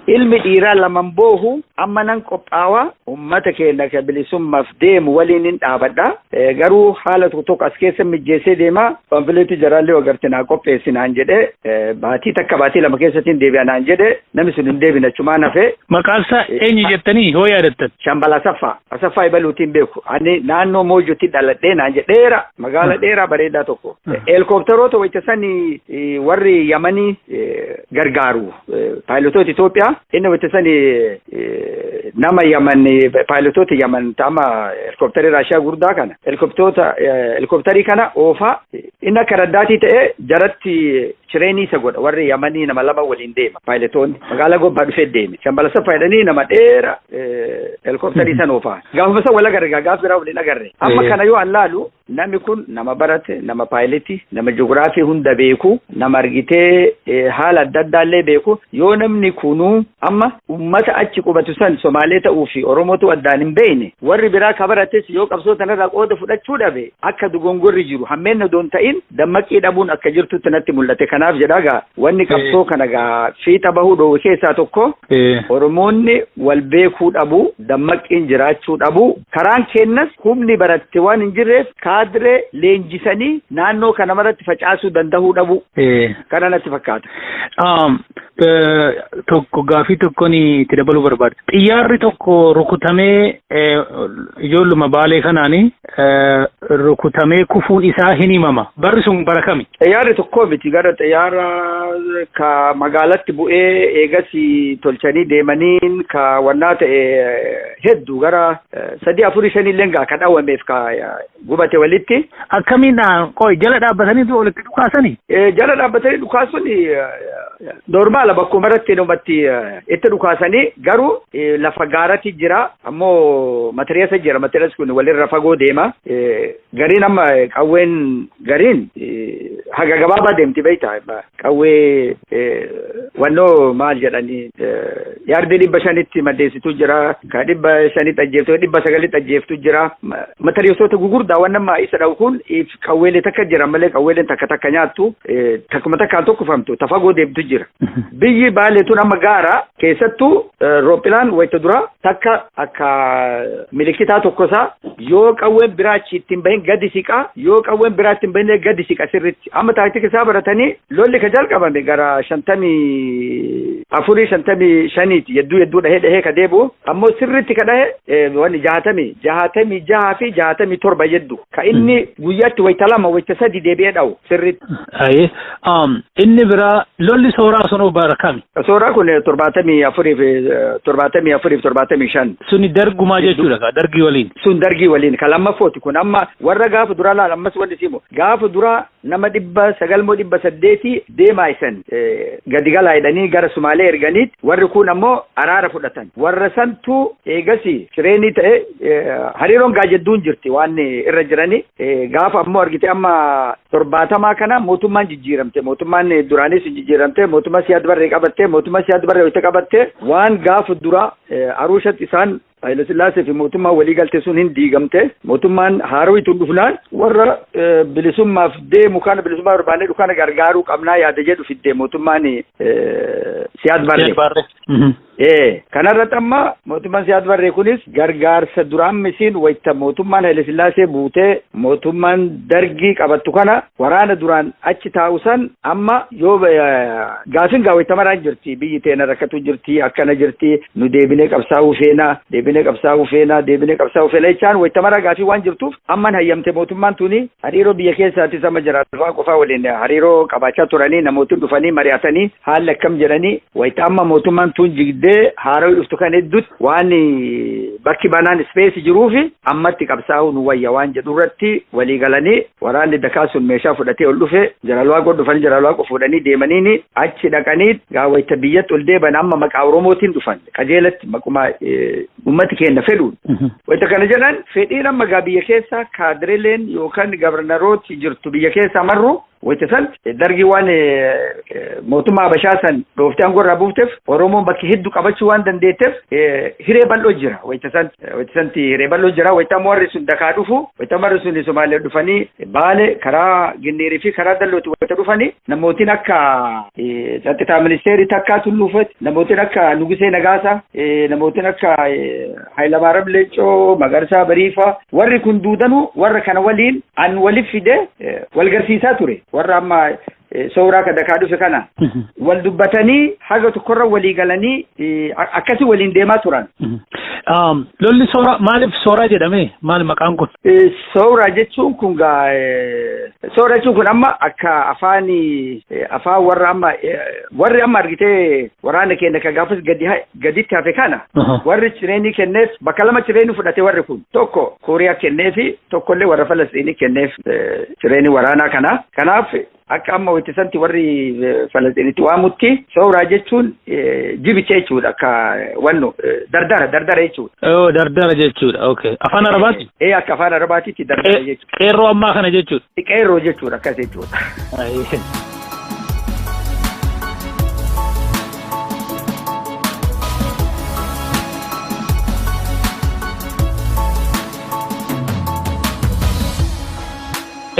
Speaker 2: Ilmi dhiiraa laman boohu amma nan qophaawaa ummata keenya ka bilisummaaf deemu waliin hin dhaabadha. Garuu haala tokko tokko as keessa mijjeessee deema paamfileetii jaraallee agarte naa qopheessi naan jedhe baatii takka baatii lama keessatti hin deebi'a naan jedhe namni sun hin deebine achumaan hafe.
Speaker 4: Maqaan isaa eenyu jettanii hoo yaadattan?
Speaker 2: Shambal Asaffaa. Asaffaa Ibaluutiin beeku. Ani naannoo Moojotti dhaladhee naan jedhe dheeraa magaala dheeraa bareedaa tokko. Heelikoopteroota wayita sanii warri Yamanii gargaaru paayiletoota Itoophiyaa inni wayita sanii nama Yaman paayiletoota Yaman ta'ama heelikoopterii Raashiyaa gurdaa kana heelikoopterii kana oofaa inni akka raddaatii ta'ee jaratti cireenii isa godha warri Yamanii nama lama waliin deema paayiletoonni magaalaa Gobbaa dhufee deeme Shambal Asaffaa jedhanii nama dheeraa heelikoopterii san oofaa gaafuma san wal agarre gaaf biraa waliin agarre amma kana yoo an laalu namni kun nama barate nama paayiletii nama ji'oogiraafii hunda beeku nama argitee haala adda addaallee beeku yoo namni kunuu amma ummata achi qubatu san Somaalee ta'uu fi Oromootu addaan hin beekne warri biraa ka barates yoo qabsoo tanarraa qooda fudhachuu dhabe akka dogongorri jiru hammeenna odoon ta'in dammaqii dhabuun akka jirtutti natti mul'ate. Kanaaf jedhaa gaa wanni qabsoo kana gaa fiixa bahuu dhoowwe keessaa tokko Oromoonni wal beekuu dhabuu dammaqiin jiraachuu dhabuu karaan kennas humni baratte waan hin jirreef kaadiree leenjisanii naannoo kana maratti facaasuu danda'uu dhabuu kana natti fakkaata.
Speaker 4: Tokko gaafii tokkoon itti dabaluu barbaada. Xiyyaarri tokko rukutamee ijoolluma Baalee kanaani rukutamee kufuun isaa hin himama. Barri sun bara kami?
Speaker 2: Xiyyaarri tokko miti gara xiyyaara ka magaalatti bu'ee eegas tolchanii deemaniin ka wannaa ta'e hedduu gara 3 4 5 illee gaa ka dhawameef ka gubate walitti.
Speaker 4: Akkamiin qoy jala dhaabbatanii walitti dhukaasanii?
Speaker 2: Jala dhaabbatanii dhukaasuun normaala bakkuma irratti namatti itti dhukaasanii garuu lafa Lafa gaarati jira, ammoo materiyaasa jira. Materiyaas kun walirra fagoo deema. Gariin amma qawween gariin haga gabaabaa deemti beektaa. Qawwee wannoo maal jedhanii yaardii 500tti madeessitu jira. Ka 500tti ajjeeftu, 900tti ajjeeftu jira. Materiyaasota gugurdaa waan nama isa dhawu kun qawweelee takka jira malee qawweeleen takka takka nyaattu takkuma takkaan tokkofamtu tafagoo deemtu jira. Biyyi Baalee tun amma gaara keessattuu rooppilaan wayita dura takka akka milikitaa tokkosaa yoo qawween biraa achi ittiin bahin gadi siqaa, yoo qawween biraa ittiin bahin gadi siqa sirriitti. Amma taaktika isaa baratanii lolli ka jalqabame gara 54, 55ti hedduu hedduu dhahee dhahee ka deebi'u, ammoo sirriitti ka dhahe wanni 66 fi 67 jedhu ka inni guyyaatti wayita 2 wayita 3 deebi'ee dhahu sirriitti.
Speaker 4: Inni biraa lolli Sooraa sun bara kami?
Speaker 2: Sooraa kun 74 fi 74 fi 75.
Speaker 4: Suni dargumaa jechuudha dargii waliin.
Speaker 2: Sun dargii waliin ka lammaffooti kun. Amma warra gaafa duraa laal ammas wanni simu gaafa duraa nama 900 moo 800 deemaa isan gadi galaa jedhanii gara Sumaalee erganiit warri kun ammoo araara fudhatan. Warra santu eegasi shireenii ta'e hariiroon gaajjedduun jirti waan irra jirani. Gaafa ammoo argite amma 70 kana mootummaan jijjiiramte, mootummaan duraanis jijjiiramte, mootummaa Siyaad Barree qabatte, mootummaa Siyaad Barree wayita qabatte waan gaafa dura Aruushatti isaan Haayile Sillaasee fi mootummaan walii galte sun hin diigamte. Mootummaan haarowitu dhufnaan warra bilisummaaf deemu kana bilisummaa barbaannee dhukana gargaaruu qabnaa yaada jedhu fidde mootummaan Siyaad Barree. Kanarratti amma mootummaan Siyaad Barree kunis gargaarsa duraan misiin wayita mootummaan Haayile Sillaasee buutee mootummaan dargii qabattu kana waraana duraan achi taa'u san amma yoo gaafin gaa wayita maraan jirti, biyyi teena rakkatu jirti, akkana jirti, nu deebinee qabsaa'uu feena, deebinee qabsaa'uu feena, deebinee qabsaa'uu feena jechaan wayita maraa gaafii waan jirtuuf amman hayyamte mootummaan tuni hariiroo biyya keessaatis amma jiraatu qofaa waliin hariiroo qabaachaa turanii namootiin dhufanii mari'atanii haalli akkam jedhanii wayita amma mootummaan tun jigdee haaroo dhuftu kan hedduutti waan bakki banaan ispeesii jiruufi ammatti qabsaa'uu nu wayya waan jedhu irratti walii galanii waraanni dakaa sun meeshaa fudhatee ol dhufe Jaralwaaqoo dhufanii Jaralwaaqoo fuudhanii deemaniini achi dhaqanii gaa wayita biyyatti ol deeban amma maqaa Oromootiin dhufan qajeelatti maquma ummati keenya fedhuun. Wayita kana jedhan fedhiin amma gaa biyya keessa kaadireeleen yookaan gabarnarooti jirtu biyya keessa marru wayita san dargii waan mootummaa Habashaa san dhooftee aangoo irraa buufteef Oromoon bakki hedduu qabachuu waan dandeetteef hiree bal'oo jira. Wayita san wayita santi hiree bal'oo jira. Wayita ammoo warri sun dakaa dhufu, wayita warri sun Somaalee dhufanii Baale karaa Ginneerii fi karaa Dallooti wayita dhufanii namootiin akka Tsaxitaa Ministeerii takkaa Tulluufet, namootiin akka Nugusee Nagaasaa, namootiin akka Hayilamaariyaam Leencoo, Magarsaa Bariifaa warri kun duudanuu warra kana waliin an walif fide wal garsiisaa ture. Warra amma Sooraa ka dakaa dhufe kana wal dubbatanii haga tokkorra walii galanii akkasii waliin deemaa turan.
Speaker 4: Lolli Sooraa maaliif Sooraa jedhame? Maal maqaan kun?
Speaker 2: Sooraa jechuun kun gaa Sooraa jechuun kun amma akka afaan afaan warra amma warri amma argitee waraana keenya ka gaafas gaditti hafe kana warri cireenii kenneef bakka lama cireenii fudhate warri kun tokko Kooriyaa kenneefi tokkollee warra Falasxiinii kenneef cireenii waraanaa kana. Kanaaf akka amma wayita warri Falasxiinitti waamutti Sooraa jechuun jibicha jechuudha akka wanno dardara dardara jechuudha.
Speaker 4: Oh, dardara jechuudha. Okay. Afaan Arabaatti?
Speaker 2: Akka afaan Arabaatitti dardara jechuudha.
Speaker 4: Qeerroo ammaa kana jechuudha.
Speaker 2: Qeerroo jechuudha akkas jechuudha.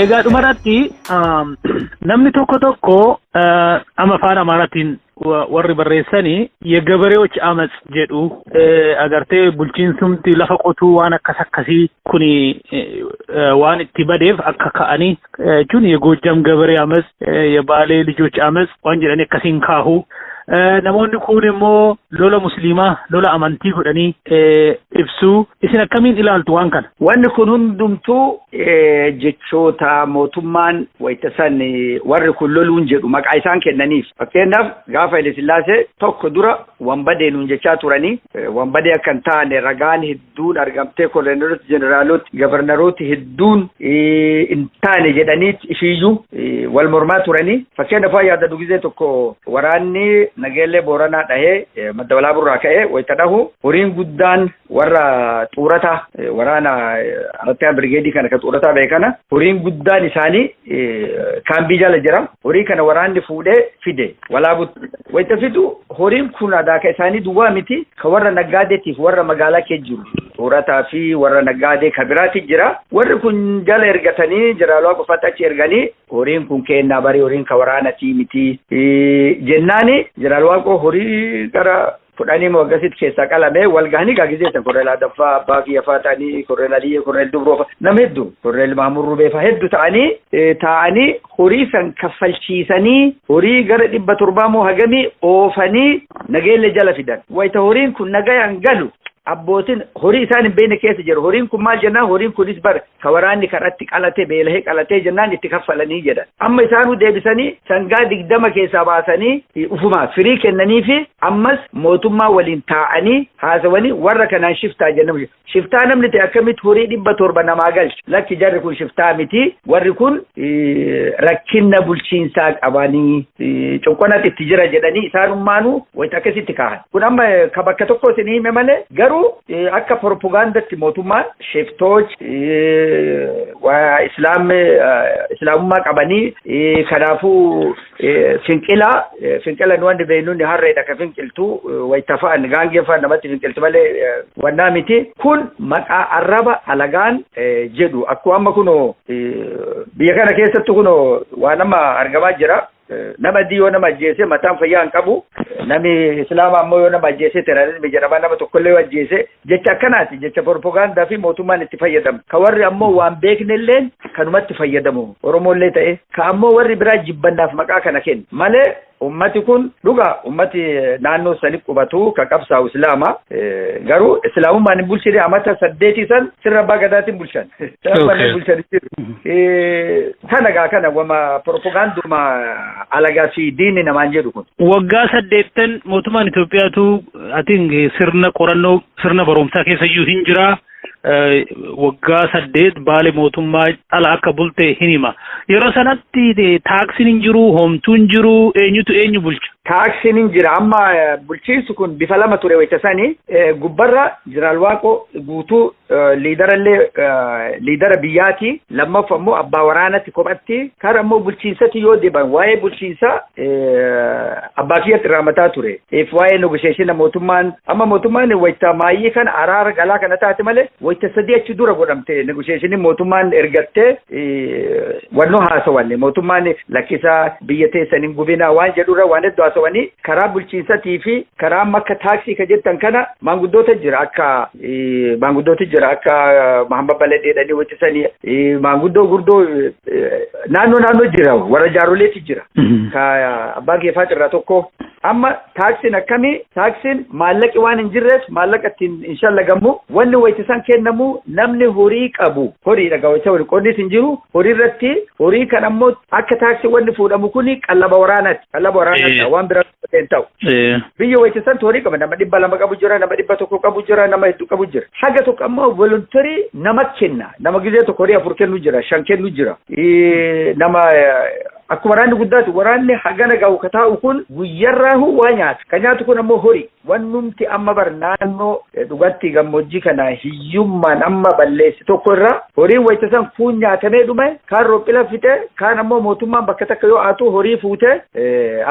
Speaker 4: Egaa dhumarratti namni tokko tokko amma afaan Amaaraatiin warri barreessanii የገበሬዎች አመጽ jedhu agartee bulchiinsumti lafa qotuu waan akkas akkasii kuni waan itti badeef akka ka'anii jechuun የጎጃም ገበሬ አመጽ፣ የባሌ ልጆች አመጽ waan jedhanii akkasiin kaahu. Namoonni kun immoo lola musliimaa lola amantii godhanii ibsuu. Isin akkamiin ilaaltu waan kana?
Speaker 2: Wanni kun hundumtuu jechoota mootummaan wayita san warri kun loluun jedhu maqaa isaan kennaniif. Fakkeenyaaf gaafa Haile Sillaasee tokko dura wanbadee nuun jechaa turanii wanbadee akka hin taane ragaan hedduun argamtee koloneelota, jeneraalota, gabarnarooti hedduun hin taane jedhanii ishiiyyuu wal mormaa turanii. Fakkeenyaaf waan yaadadhu gizee tokko waraanni Nageellee Booranaa dhahee Madda Walaaburraa ka'ee wayita dhahu horiin guddaan warra xuurataa waraana Arattiyaan Birgeedii kana ka xuurataa ba'e kana horiin guddaan isaanii kaambii jala jira. Horii kana waraanni fuudhee fide Walaabutti. Wayita fidu horiin kun adaaka isaanii duwwaa miti ka warra naggaadeetiif warra magaalaa keessa jiru. Xuurataa fi warra naggaadee ka biraati jira. Warri kun jala ergatanii Jeneraal qofaatti achi erganii horiin kun kennaa barii horiin ka waraanatii miti. Jennaani Jeneraal Waaqoo horii gara 10 moo akkasitti keessaa qalamee wal gahanii gaagiseessan Korneel Adaffaa, Abbaa Kiyyafaa ta'anii, Korneel Aliyyee, Korneel Dubroo fa'a nama hedduu, Korneel Maamur Rubee fa'a hedduu ta'anii taa'anii horii san kaffalchiisanii horii gara 700 moo hagamii oofanii Nageelle jala fidan. Wayita horiin kun nagayaan galu abbootiin horii isaan hin beekne keessa jiru. Horiin kun maal jennaan horiin kunis bara ka waraanni karatti qalate beelahee qalatee jennaan itti kaffalanii jedhan. Amma isaanuu deebisanii sangaa 20 keessaa baasanii ufumaa firii kennanii fi ammas mootummaa waliin taa'anii haasawanii warra kanaan shiftaa jennamu. Shiftaa namni ta'e akkamitti horii 700 namaa galcha. Lakki jarri kun shiftaa miti. Warri kun rakkina bulchiinsaa qabanii coqqonatti itti jira jedhanii isaanummaanuu wayita akkasitti kaahan. Kun amma ka bakka tokko isin hime malee garuu akka propagandatti mootummaan shiftooj waa islaamummaa qabanii kanaafuu finqila nu wanni beeknuun harreedha ka finqiltu wayita fa'an gaangee fa'an namatti finqiltu malee wannaa miti. Kun maqaa arraba alagaan jedhu akkuma amma kunoo biyya kana keessattu kunoo waan amma argamaa jira. Nama adii yoo nama ajjeese mataan fayyaa hin qabu. Nami islaama ammoo yoo nama ajjeese terrorism jedhama nama tokkollee yoo ajjeese jecha akkanaati jecha propagaandaa fi mootummaan itti fayyadamu. Ka warri ammoo waan beeknelleen kanumatti fayyadamu. Oromoollee ta'e ka ammoo warri biraa jibbannaaf maqaa kana kennu malee ummati kun dhugaa ummati naannoo sani qubatu ka qabsaa'u islaama garuu islaamummaan hin bulchine amata 8 san sirra abbaa gadaatiin bulchan. Sirra hin bulchan kana gaa kana wama propagaanduma alagaa fi diinni namaan jedhu kun.
Speaker 4: Waggaa 8 mootummaan Itoophiyaatu atiin sirna qorannoo sirna barumsaa keessa iyyuu hin jira. Waggaa 8 Baalee mootummaa ala akka bulte hin hima. Yeroo sanatti taaksiin hin jiru, homtuun hin jiru, eenyutu eenyu bulcha?
Speaker 2: Taaksiin hin jira. Amma bulchiinsi kun bifa lama ture wayita sanii gubbarra Jeneraal Waaqoo guutuu liidarallee liidara biyyaati. Lammaffaa immoo abbaa waraanatti kophatti. Kara immoo bulchiinsatti yoo deeban waa'ee bulchiinsaa abbaa kiyyatti raamataa ture. Waa'ee negotiation mootummaan amma mootummaan wayita maayyii kana araara galaa kana taate malee wayita 3 achi dura godhamte negotiation mootummaan ergattee wannoo haasawanne mootummaan lakkisaa biyya teessan hin gubinaa waan jedhurra waan hedduu haasawanii karaa bulchiinsatii fi karaa amma akka taaksii ka jettan kana maanguddoota jira akka maanguddoota jira akka Mahammad Baladee jedhanii hojjetanii maanguddoo gurdoo naannoo naannoo jira warra jaaroleetu jira. Ka abbaa geefaa irraa tokko amma taaksiin akkamii taaksiin maallaqi waan hin jirreef maallaqa ittiin hin shallagamu wanni wayitisan kennamu namni horii qabu horiidha gaawwachaa wali qonnis hin jiru horii irratti horii kan ammoo akka taaksii wanni fuudhamu kuni qallaba waraanaati qallaba waraanaati waan biraa hin ta'u. Biyya wayitisan horii qaba nama 200 qabu jira nama 100 qabu jira nama hedduu qabu jira haga tokko ammoo volunteerii nama kenna nama gizee tokko horii 4 kennu jira 5 kennu jira nama akkuma waraanni guddaatu waraanni hagana gahu ka taa'u kun guyyarraahu waa nyaata ka nyaatu kun ammoo horii wannumti amma bar naannoo dhugatti gammoojjii kana hiyyummaan amma balleessi tokko irraa horiin wayita san kuun nyaatamee dhume kaan rophila fixe kaan ammoo mootummaan bakka takka yoo aatu horii fuute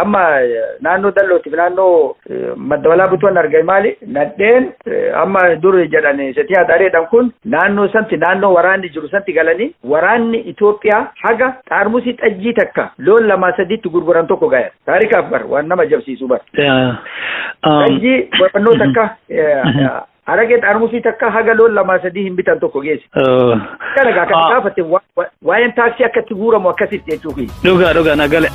Speaker 2: amma naannoo dallootiif naannoo Madda Walaabuutti waan argame maali nadheen amma dur jedhan setii hadaareedhaan kun naannoo santi naannoo waraanni jiru santi galanii waraanni Itoophiyaa haga xaarmusii xajjii takka loon 2 3 gurguran tokko gaaya taarikaaf bar waan nama jabsiisu bar. Xajjii qorannoo takka araqee xaarmusii takka haga loon 2 3 hin bitan tokko geesse. Kana gaa kan gaafate waa'een taaksii akkatti guuramu akkasitti jechuufi.
Speaker 4: Dhugaa dhugaa nagale.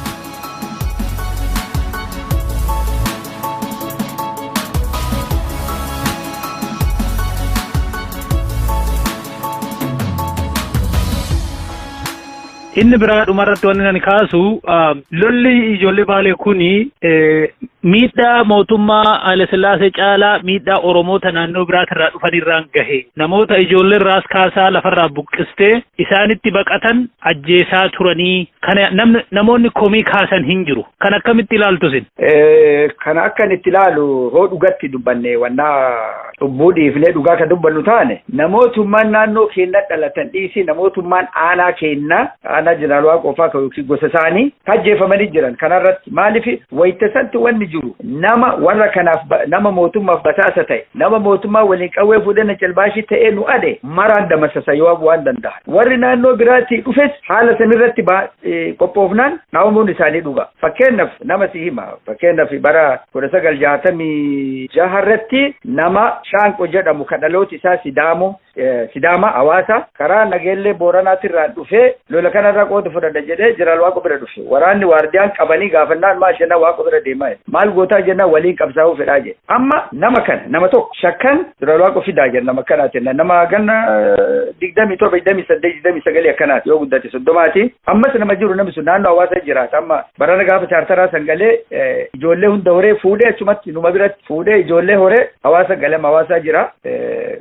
Speaker 4: Inni biraa dhumarratti wanni ani kaasu, lolli ijoollee Baalee kuni miidhaa mootummaa Hayilasillaasee caalaa miidhaa Oromoota naannoo biraatirraa dhufanirraan gahe. Namoota ijoollee irraas kaasaa lafarraa buqqistee isaanitti baqatan ajjeesaa turanii kana namoonni komii kaasan hin jiru. Kan akkamitti ilaaltu isin?
Speaker 2: Kana akkan itti ilaalu, hoo dhugatti dubbanne, wannaa cubbuu dhiifnee dhugaa kan dubbannu taane, namootummaan naannoo keenya dhalatan dhiisii, namootummaan aanaa keenya, aanaa Jeneraal Waaqoo fa'aa yookiin gosa isaanii ajjeefamanii jiran. Kanarratti maaliif wayita santti wanni jiru, nama warra kanaaf, nama mootummaaf basaasa ta'e, nama mootummaa waliin qawwee fuudhee calbaashii ta'ee nu ade maraan damasasa yoo waan danda'a. Warri naannoo biraatti dhufes haala sanirratti qophoofnaan dhaabamuun isaanii dhuga. Fakkeenyaaf nama si hima, fakkeenyaaf bara 1966 irratti nama Shaanqo jedhamu kan dhalooti isaa Sidaamoo, Sidaama hawaasa karaa Nageellee Booranaatirraa dhufee lola kanarraa qooda fudhadha jedhee Jeneraal Waaqoo bira dhufe. Waraanni waardiyaan qabanii gaafannaan, maal jennaan, Waaqoo bira deemaa jedhe. Maal gootaa jennaan, waliin qabsaa'uu fedhaa jedhe. Amma nama kana, nama tokko shakkan Jeneraal Waaqoo fidaa jedhe. Nama akkanaati, nama ganna 27, 28, 29 akkanaati, yoo guddate 30ti. Ammas nama jiru, namni sun naannoo hawaasa jiraata. Amma barana gaafa chaartaraa san galee ijoollee hunda horee fuudhee, achumatti numa biratti fuudhee ijoollee horee hawaasa galee hawaasaa jira.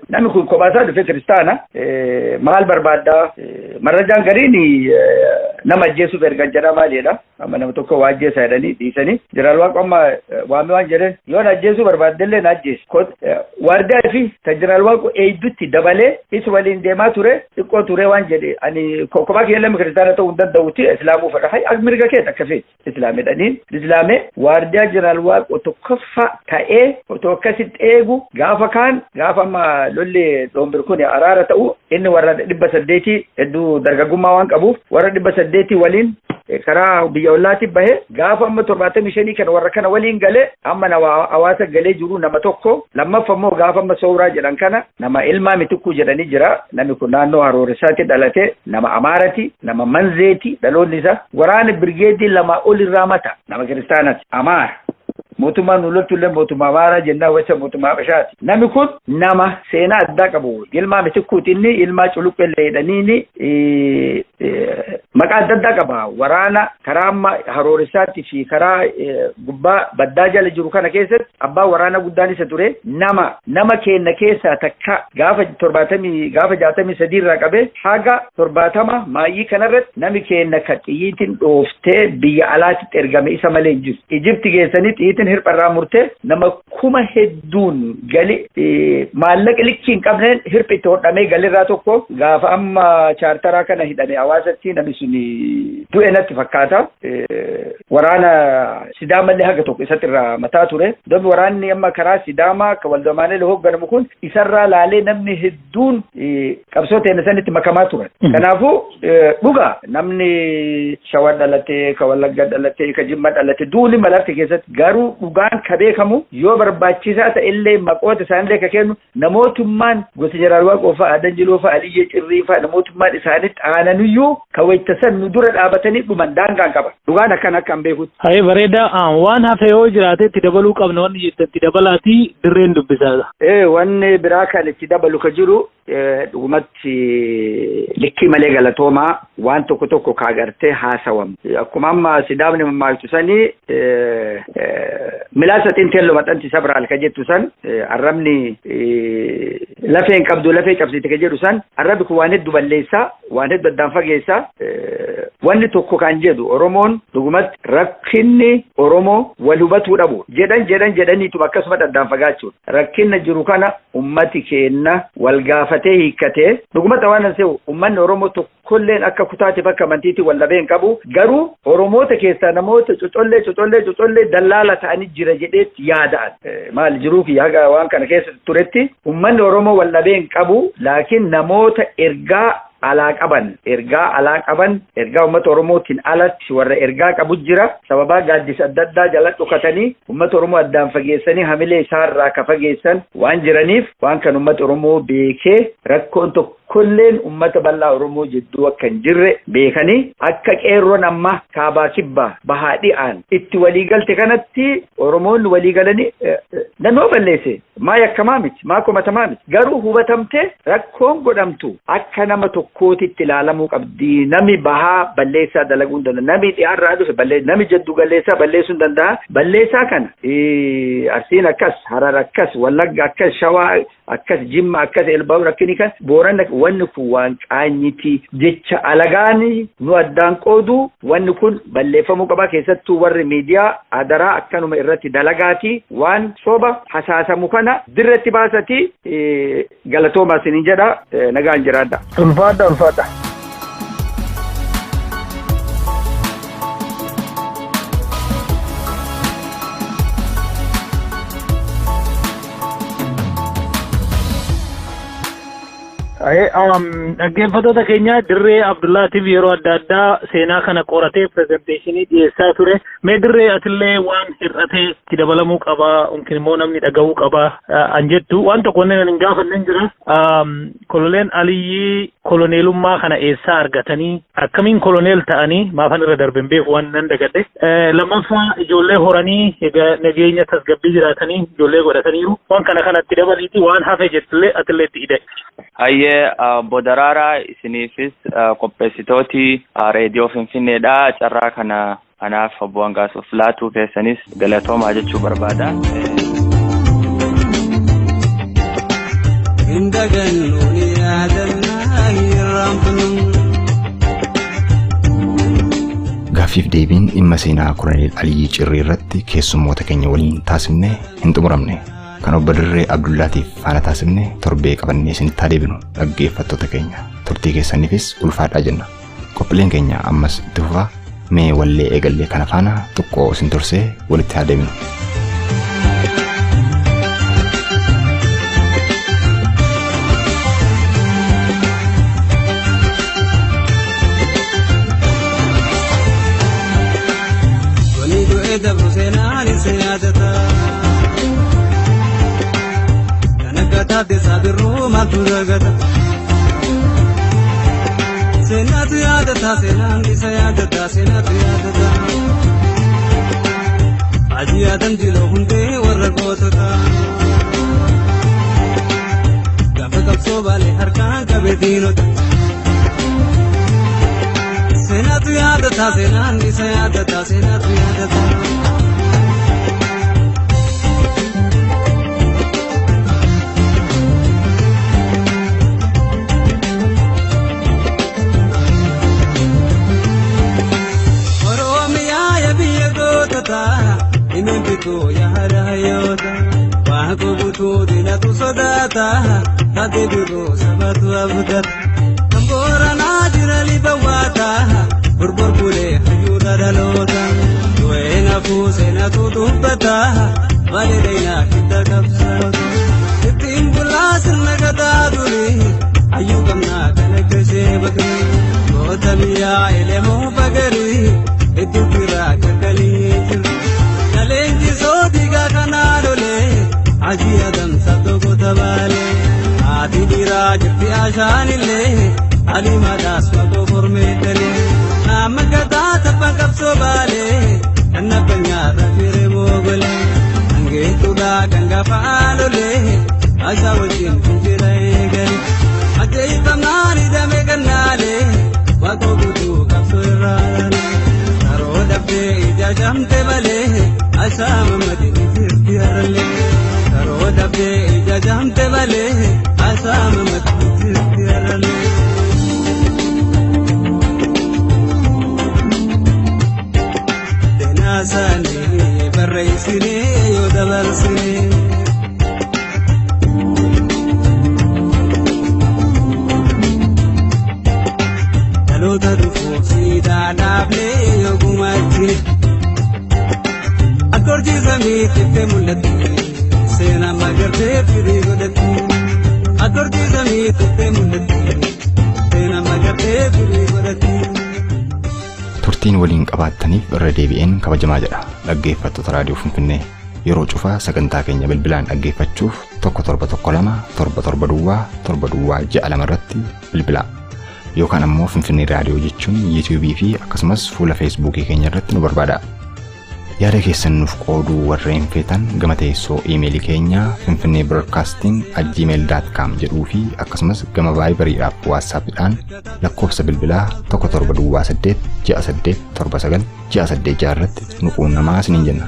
Speaker 2: Namni kun kophaasaa dhufe, kiristaana. Maal barbaaddaa? Marrajaan gariin nama ajjeesuuf ergan jedha, maal jedha, amma nama tokko waa ajjeesa jedhanii dhiisanii. Jeneraal Waaqoo amma waamee waan jedheen, yoo na ajjeesuu barbaaddellee na ajjeesi. Waardiyaa fi kan Jeneraal Waaqoo eeydutti dabalee isa waliin deemaa ture. Xiqqoo ture, waan jedhe, ani kophaa kiyya lama kiristaana ta'uu hin danda'uti, islaamuu fedha. Hay, mirga keet, akka feeti islaamee dhaniin. Islaamee waardiyaa Jeneraal Waaqoo tokkoffaa ta'ee otoo akkasitti eegu, gaafa kaan, gaafa amma lolli Dhoombir kun araara ta'u, inni warra 800 hedduu dargaggummaa waan qabuuf warra 800 waliin karaa biyya ollaatti bahe. Gaafa amma 75 kana warra kana waliin galee, amma nama hawaasa galee jiru nama tokko. Lammaffaa immoo gaafa amma Sooraa jedhan kana, nama Ilmaa Mitikkuu jedhanii jira. Namni kun naannoo Harooressaatti dhalate, nama Amaarati, nama Manzeeti dhaloonni isaa. Waraana birgeedii lama ol irraa mata, nama kiristaanati, Amaara. Mootummaan nu loltullee mootummaa Amaaraa jennaa wasa mootummaa Habashaati. Namni kun nama seenaa addaa qabu. Ilmaa Mitikkuuti, inni Ilmaa Culuqqellee jedhaniini maqaa adda addaa qaba. Waraana karaa amma Harooressaatti fi karaa gubbaa baddaa jala jiru kana keessatti abbaa waraana guddaan isa ture. Nama keenya keessaa takka gaafa 70, gaafa 63 irraa qabee haga 70 maayyii kanarratti nami keenya ka xiyyiitiin dhooftee biyya alaatitti ergame isa malee hin jiru. Ijipti geessanii xiyyiitiin hirpharraa murtee, nama kuma hedduun gali maallaqa likkii hin qabneen hirphi itti hodhamee galirraa tokko. Gaafa amma chaartaraa kana hidhame hawaasatti, namni sun du'e natti fakkaata. Waraana Sidaamallee haga tokko isatti irraa mataa ture. Dobi waraanni amma karaa Sidaamaa ka Waldamaanee hoogganamu kun isarraa laalee namni hedduun qabsoo teenya sanitti makamaa turan. Kanaafuu dhuga, namni Shawaa dhalatee, ka Wallagga dhalatee, ka Jimma dhalatee duuli malatti keessatti, garuu dhugaan ka beekamu, yoo barbaachisaa ta'e illee maqoota isaanillee ka kennu, namootummaan gosa Jeneraal Waaqoo fa'a, Adan Jiloo fa'a, Aliyyee Cirrii fa'a, namootummaan isaanitti aananiyyuu ka wayita san nu dura dhaabatanii dhuman daangaan qaba. Dhugaan akkan akka hin beekutti.
Speaker 4: Haye, bareeda. Waan hafe yoo jiraate itti dabaluu qabna wanni jettan itti dabalaati, dirreen dubbisaadha.
Speaker 2: Ee, wanni biraa kan itti dabalu ka jiru, dhugumatti likkii malee galatoomaa. Waan tokko tokko kaagartee haasawamu. Akkuma amma Sidaamni mammaaktu sanii, milaasa xinteelloo maxxanti sabraal ka jettu san, arrabni lafee hin qabdu lafee cabsite ka jedhu san, arrabni kun waan hedduu balleessaa, waan hedduu addaan fageessaa. Wanni tokko kan jedhu, Oromoon dhugumatti rakkinni Oromoo wal hubatuu dhabu jedhan jedhan jedhaniituma akkasuma addaan fagaachuudha. Rakkinna jiru kana ummati keenna wal gaafatee hiikkatee, dhugumatti waan an se'u, ummanni Oromoo tokkolleen akka kutaatiif akka amantiitti wal dhabee hin qabu. Garuu Oromoota keessaa namoota cocollee cocollee cocollee dallaala ta'anii jira jedheetti yaada'an. Maal jiruu kiyya haga waan kana keessa turetti ummanni Oromoo wal dhabee hin qabu, laakiin namoota ergaa alaa qaban, ergaa alaa qaban, ergaa uummata Oromootiin alatti warra ergaa qabu jira. Sababaa gaaddisa adda addaa jala dhokatanii uummata Oromoo addaan fageessanii hamilee isaarraa ka fageessan waan jiraniif, waan kan uummata Oromoo beekee rakkoon tokko Tokkolleen uummata bal'aa Oromoo jidduu akka hin jirre beekanii akka qeerroon amma kaabaa kibbaa bahaa dhi'aan itti waliigalte kanatti Oromoonni waliigalanii nanoo balleesse maa yakkamaa miti, maa komatamaa miti, garuu hubatamte rakkoon godhamtu akka nama tokkootitti ilaalamuu qabdi. Nami bahaa balleessaa dalaguu hin danda'a, nami dhiyaarraa dhufe balleessa, nami jiddu galleessaa balleessuu hin danda'a. Balleessaa kana Arsiin akkas, Harar akkas, Wallagga akkas, Shawaa akkas, Jimma akkas, Elbaabur akkini kan Booran, wanni kun waan qaanyiti jecha alagaani nu addaan qoodu, wanni kun balleeffamuu qaba. Keessattuu warri miidiyaa adaraa akkanuma irratti dalagaati, waan soba hasaasamu kana dirratti baasati. Galatoomaa isiniin jedha, nagaan jiraadha.
Speaker 4: Ulfaadha, ulfaadha. Dhaggeeffattoota keenya, Dirree Abdullaatiif yeroo adda addaa seenaa kana qoratee presentation dhiyeessaa ture. Mee Dirree, atillee waan hir'atee itti dabalamuu qabaa yookiin immoo namni dhaga'uu qabaa an jettu waan tokko wanni hin gaafanne jira. Koloneel Aliyyii koloneelummaa kana eessaa argatanii, akkamiin koloneel ta'anii, maafan irra darbe hin beeku, waan nan dagadhe. Lammaffaa, ijoollee horanii egaa nageenya tasgabbii jiraatanii ijoollee godhataniiru. Waan kana kanatti dabaliiti waan hafe jettullee atillee itti hidhe.
Speaker 3: Hayyee, obbo Daraaraa, isiniifis qopheessitooti reediyoo Finfinneedha. Carraa kana anaaf obbo Hangaasuuf laatuu keessanis galatoomaa jechuu barbaada.
Speaker 5: Hin dagannu, ni yaadannaa, hin irraanfannu.
Speaker 1: Gaaffiif deebiin dhimma seenaa Koloneel Aliyyii Cirrii irratti keessummoota keenya waliin taasifne hin xumuramne. Kan obbo Dirree Abdullaatiif faana taasifne torbee qabannee isinitti haa deebinu, dhaggeeffattoota keenya. Turtii keessaniifis ulfaadhaa jenna. Qophiileen keenya ammas itti fufaa, mee wallee eegallee kana faana xiqqoo isin tursee walitti haa deebinu.
Speaker 5: Wani du'e dabru seenaan isa yaadata. Kan akka taate saabirruu maaltu dagata? Seenaatu yaadata, seenaan isa yaadata, seenaatu yaadata. Hajii Adam Jiloo hundee warra gootota. Gaafa qabsoo baalee harkaan qabee diinota. Seenaatu yaadata, seenaan isa yaadata, seenaatu yaadata. Oromiyaa yaa biyya gootota, himeen bituu yaa haadha hayyoota. Waan guutuu diinatu sodaata, taatee biroo sabatu abdata. Kan Booranaa jira liba waata, borbor bulee hayyuudha dhaloota. Du'ee nafuu seenatu dubbata, malee dheeyinaa hidda qabsaa'ota. Ittiin bulaa sirna gadaa durii, hayyuu qabnaa kan akka ishee bakrii. Goota biyyaa elemoo bagarii, hedduu biraa kakkalii jiru. Leenjisoo diigaa kanaa lolee, Hajii Adamsa tokko baalee. Haati dhiiraa jirti ashaanillee, Alimaadhaas maqoo formeetalee. Nama gadaa tapha qabsoo baalee, kan nabbanyaarra firee moogolee. Hangeettuudhaa kan gaafa aalolee, Ashaa wajjin fincila eegale. Ajjeefamnaan hidhamee gannaalee, waaqoo guutuu qabsoo irraa laalee. Karoo dhabdee ija shamte malee, Ashaa mammadii ni jirti harallee. Karoo dhabdee ija shamte malee, Ashaa mammadii ni jirti harallee. Seenaa isaanii barreessinee yoo dabarsinee. Dhaloota dhufuuf siidaa dhaabnee yoo gumaachine. Akka urjii samiitti mul'atti, seenaa magartee firii godhatti. Akka urjii samiitti mul'atti, seenaa magartee firii godhatti.
Speaker 1: Turtiin waliin qabaattaniif irra deebi'een kabajamaa jedha, dhaggeeffattoota raadiyoo Finfinnee. Yeroo cufaa sagantaa keenya bilbilaan dhaggeeffachuuf 1712 77 duwwaa 7 duwwaa 6 2 irratti bilbilaa. Yookaan ammoo Finfinnee Raadiyoo jechuun yuutuubii fi akkasumas fuula Feesbuukii keenya irratti nu barbaada. Yaada keessan nuuf qooduu warreen feetan gama teessoo iimeelii keenyaa finfinnee broadcasting at gmail.com jedhuu fi akkasumas gama vaayibariidhaaf waatsaappiidhaan lakkoofsa bilbilaa 17 duwwaa 8 6 8 7 9 6 8 6 irratti nu quunnamaa isiniin jenna.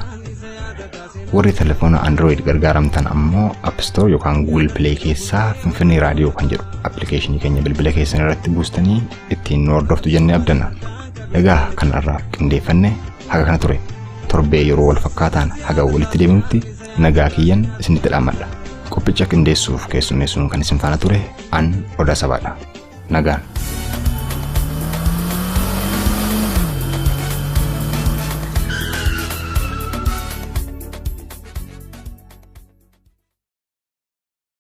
Speaker 1: Warri telefoona Android gargaaramtan ammoo App Store yookaan Google Play keessaa Finfinnee Raadiyoo kan jedhu appilikeeshinii keenya bilbila keessan irratti buustanii ittiin nu hordoftu jennee abdanna. Egaa kan irraa qindeeffanne haga kana ture. Torbee yeroo wal fakkaataan haga walitti deebinutti nagaa kiyyan isinitti dhaammadha. Qophicha qindeessuuf keessummeessuun kan isin faana ture an Odaa Sabaadha. Nagaan.